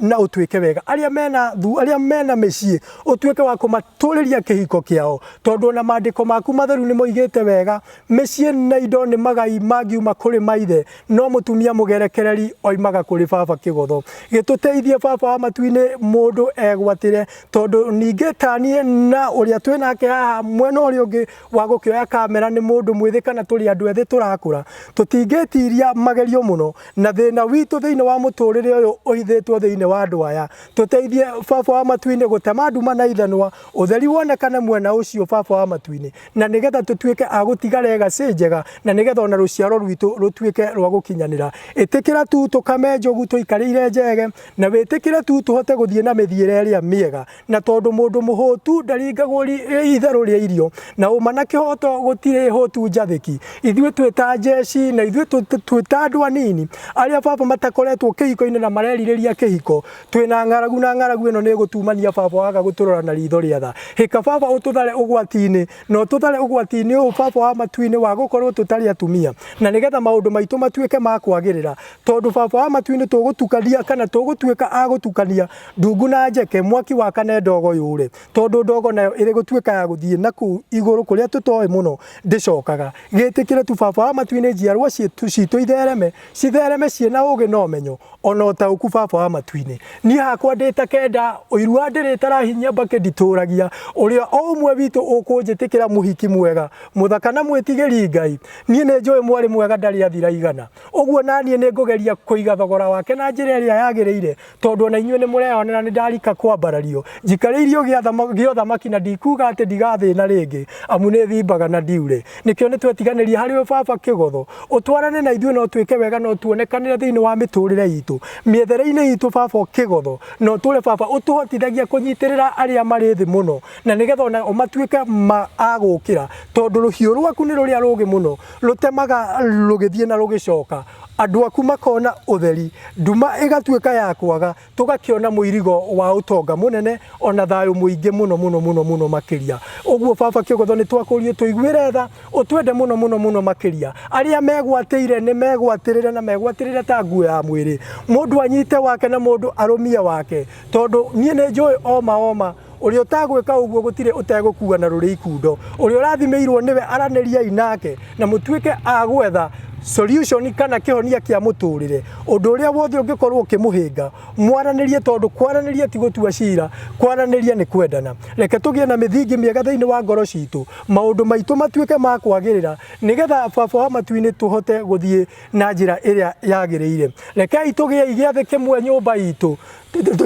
na ũtuĩke wega arĩa mena arĩa mena mĩciĩ, ũtuĩke wa kũmatũrĩria kĩhiko kĩao, tondũ ona maandĩko maku matheru nĩ moigĩte wega mĩciĩ na indo nĩ magai mangiuma kũrĩ maithe, no mũtumia mũgerekereri oimaga kũrĩ baba Kĩgotho. Gĩtũteithie baba wa matu-inĩ mũndũ egwatĩre, tondũ ningĩ taniĩ na ũrĩa twĩnake haha mwena ũrĩa ũngĩ wa gũkĩoya kamera nĩ mũndũ mwĩthĩ kana tũrĩ andũ ethĩ tũrakũra, tũtingĩtiria magerio mũno na thĩna witũ thĩinĩ wa mũtũrĩre ũyũ ũhithĩtwo thĩinĩ wa andũ aya. Tũteithie baba wa matu-inĩ gũtema nduma na ithanwa, ũtheri wonekane mwena ũcio baba wa matu-inĩ, na nĩgetha tũtuĩke a gũtiga legacy njega na nĩgetha ona rũciaro rwitũ rũtuĩke rwa gũkinyanĩra. Ĩtĩkĩra tu tũkame njogu tũikarĩire njege, na wĩtĩkĩre tu tũhote gũthiĩ na mĩthiĩre ĩrĩa mĩega, na tondũ mũndũ mũhũtu ndaringagwo itherũ rĩa irio, na ũma na kĩhoto gũtirĩ hũtu njathĩki. Ithuĩ twĩ ta njeci na ithuĩ twĩ ta andũ anini arĩa baba matakoretwo kĩhiko-inĩ na marerirĩria kĩhiko, twĩna ng'aragu na ng'aragu ĩno nĩ ĩgũtumania baba waga gũtũrora na ritho rĩa tha. Hĩka baba ũtũthare ũgwati-inĩ na ũtũthare ũgwati-inĩ ũyũ baba wa matu-inĩ wa gũkorwo tũtarĩ atumia, na nĩgetha maũndũ maitũ matuĩke ma kwagĩrĩra, tondũ baba wa matu-inĩ tũgũtukania kana tũgũtuĩka a gũtukania ndungu na njeke, mwaki wakane ndogo yũre, tondũ ndogo nayo ĩrĩ gũtuĩka ya gũthiĩ na kũu igũrũ kũrĩa tũtoĩ mũno ndĩcokaga. Gĩtĩkĩre tu baba wa matu-inĩ njiarwa citũ ithereme, cithereme ciĩna ũgĩ na ũmenyo ona ũtaũku baba wa matu-inĩ. Niĩ hakwa ndĩ ta kenda ũiru wa ndĩrĩ tarahinyia mbakĩ nditũragia, ũrĩa o ũmwe witũ ũkũnjĩtĩkĩra mũhiki mwega mũthaka na mwĩtigĩri Ngai. Niĩ nĩ njũĩ mwarĩ mwega ndarĩ athira igana, ũguo naniĩ nĩ ngũgeria kũiga thogora wake na njĩra ĩrĩa yagĩrĩire, tondũ ona inyuĩ nĩ mũreyonera nĩ ndarika kwambarario njikarĩirio gĩa ũthamaki na ndikuga atĩ ndigathĩna rĩngĩ, amu nĩ thimbaga na ndiure. Nĩkĩo nĩ twetiganĩria harĩ we baba Kĩgotho, ũtwarane na ithuĩ no twĩke wega no tuonekanĩre thĩinĩ wa mĩtũrĩre itũ mĩethere-inĩ itũ baba Kĩgotho, na ũtũre baba ũtũhotithagia kũnyitĩrĩra arĩa marĩ thĩ mũno, na nĩgetha ona o matuĩke ma a gũkĩra, tondũ rũhiũ rwaku nĩ rũrĩa rũgĩ mũno rũtemaga rũgĩthiĩ na rũgĩcoka, andũ aku makona ũtheri, nduma ĩgatuĩka ya kwaga, tũgakĩona mũirigo wa ũtonga mũnene ona thayũ mũingĩ mũno mũno mũno mũno makĩria. Ũguo baba Kĩgotho nĩ twakũrie tũiguĩre tha, ũtwende mũno mũno mũno makĩria. Arĩa megwatĩire megwatĩire nĩ megwatĩrĩre na megwatĩrĩre ta nguo ya mwĩrĩ. Mũndũ anyite wake na mũndũ arũmie wake, tondũ niĩ nĩ njũĩ oma oma ũrĩa ũtagwĩka ũguo gũtirĩ ũtegũkua na rũrĩ ikundo. Ũrĩa ũrathimĩirwo nĩwe aranĩriai nake na mũtuĩke a gwetha solution kana kĩhonia kĩa mũtũrĩre. Ũndũ ũrĩa wothe ũngĩkorwo ũkĩmũhĩnga mwaranĩrie, tondũ kwaranĩria ti gũtua cira, kwaranĩria nĩ kwendana. Reke tũgĩe na mĩthingi mĩega thĩinĩ wa ngoro citũ, maũndũ maitũ matuĩke ma kwagĩrĩra, nĩgetha baba wa matu-inĩ tũhote gũthiĩ na njĩra ĩrĩa yagĩrĩire. Rekei tũgĩe gĩathĩ kĩmwe nyũmba itũ,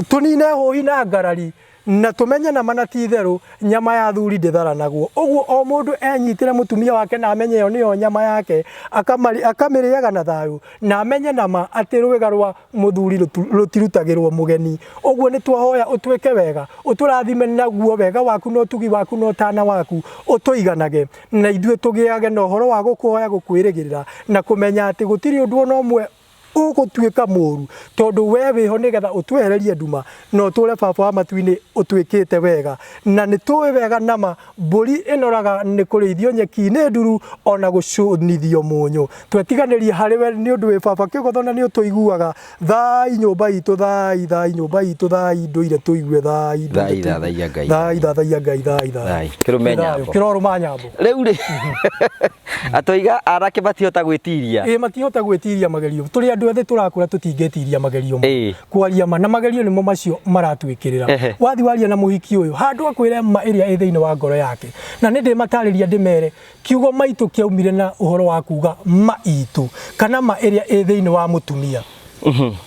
tũnine hũhi na ngarari, na tũmenye nama na ti itherũ nyama ya athuri ndĩtharanagwo. Ũguo o mũndũ enyitĩre mũtumia wake na amenye ĩyo nĩyo nyama yake, akamĩrĩaga na thayũ, na amenye nama atĩ rwĩga rwa mũthuri rũtirutagĩrwo mũgeni. Ũguo nĩ twahoya ũtwĩke wega, ũtũrathime naguo wega waku na ũtugi waku na ũtana waku, ũtũiganage na ithuĩ tũgĩage na ũhoro wa gũkũhoya gũkwĩrĩgĩrĩra na kũmenya atĩ gũtirĩ ũndũ ona ũmwe ũgũtuĩka mũru, tondũ we wĩho nĩgetha ũtwehererie nduma na ũtũre baba wa matu-inĩ ũtwĩkĩte wega. Na nĩ tũĩ wega nama mbũri ĩnoraga nĩ kũrĩithio nyeki-inĩ nduru ona gũcũnithio mũnyũ. Twetiganĩrie harĩ we nĩ ũndũ wĩ baba kĩgotho na nĩ ũtũiguaga. Thai nyũmba itũ, thai, thai nyũmba itũ, thai ndũire tũigue, thai ndũire Thai, tũigue. thathaiya Ngai. Thai, thathaiya Ngai, thai, thai. Thai. Kĩrũme nyambo. Kĩrorũma nyambo. Rĩu rĩ atoiga anake matihota gwĩtiria. Ĩĩ matihota gwĩtiria magerio. Tũrĩ andũ ethĩ tũrakũra tũtingĩtiria magerio. Ĩĩ. Kwaria ma na magerio nĩmo macio maratwĩkĩrĩra. Ehe. Wathi waria na mũhiki ũyũ handũ akwĩre ma ĩrĩa ĩ thĩinĩ wa ngoro yake. Na nĩ ndĩmatarĩria ndĩmere kiugo maitũ kĩaumire na ũhoro wa kuga ma itũ kana ma ĩrĩa ĩ thĩinĩ wa mũtumia.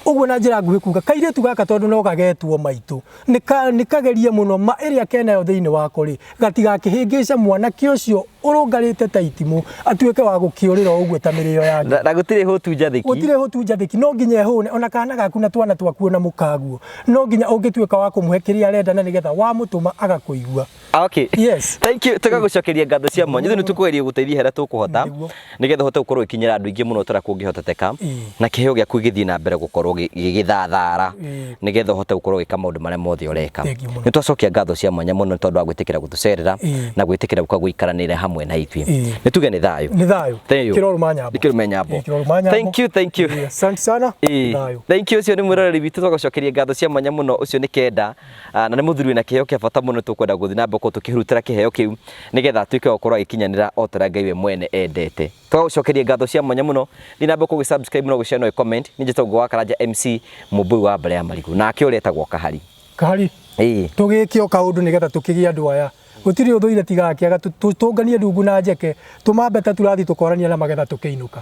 Ũguo na njĩra nguhĩ kuga kairĩtu gaka tondũ no gagetwo maitũ nĩ kagerie mũno ma ĩrĩa kenayo thĩinĩ wako rĩ gatigakĩhĩngĩce mwanake ũcio ũrũngarĩte ta itimũ atuĩke wa gũkĩũrĩra o ũguo ta mĩrĩo yake. Na gũtirĩ hũtu njathĩki. Gũtirĩ hũtu njathĩki, no nginya ĩhũne ona kana gaku na twana twaku ona mũkaguo no nginya ũngĩtuĩka wa kũmũhe kĩrĩa arenda na nĩgetha wamũtũma agakũigua. Okay. Yes. Thank you. Tũgagũcokeria ngatho cia mwanya. Ithuĩ nĩ tũkũgeria gũteithia harĩa tũkũhota Nĩguo. nĩgetha ũhote gũkorwo ũgĩkinyĩra andũ aingĩ mũno ta ũrĩa kũngĩhoteteka Ĩĩ. na kĩheo gĩaku gĩthiĩ na mbere gũkorwo gĩgĩthathara Ĩĩ. nĩgetha ũhote gũkorwo ũgĩka maũndũ marĩa mothe ũreka. Thank you mũno. Nĩ twacokia ngatho cia mwanya mũno nĩ tondũ wa gwĩtĩkĩra gũtũcerera Ĩĩ. na gwĩtĩkĩra gũka gũikaranĩra hamwe na ithuĩ. Ĩĩ. Nĩ tuge nĩ thayũ. Nĩ thayũ. Thank you. Kĩrorũma nyambo. Nĩ kĩrũme nyambo. Ĩĩ, kĩrorũma nyambo. Thank you, thank you. Ĩĩ, Asante sana. Ĩĩ. Thayũ. Thank you. Ũcio nĩ mwĩroreri witũ, twagũcokeria ngatho cia mwanya mũno. Ũcio nĩ Kenda na nĩ mũthuri wĩna kĩheo kĩa bata mũno, tũkwenda gũthiĩ na mbere gũkorwo tũkĩhurutĩra kĩheo kĩu nĩgetha atuĩke wa gũkorwo agĩkinyanĩra o ta ũrĩa Ngai we mwene endete. Twagũcokeria ngatho cia mwanya mũno, thiĩ na mbere gũkorwo ũgĩ subscribe na ũgĩ share na ũgĩ comment. Niĩ njĩtagwo Ngũgĩ wa Karanja MC Mũmbũi wa Mbara ya Marigũ, nake ũrĩa etagwo Kahari. Kahari. Ĩĩ. Tũgĩke o kaũndũ nĩgetha tũkĩgĩe andũ aya. Gũtirĩ ũthũire tiga akĩaga, tũnganie ndungu na njeke, tũmambe ta tũrathiĩ tũkorania na magetha tũkĩinũka.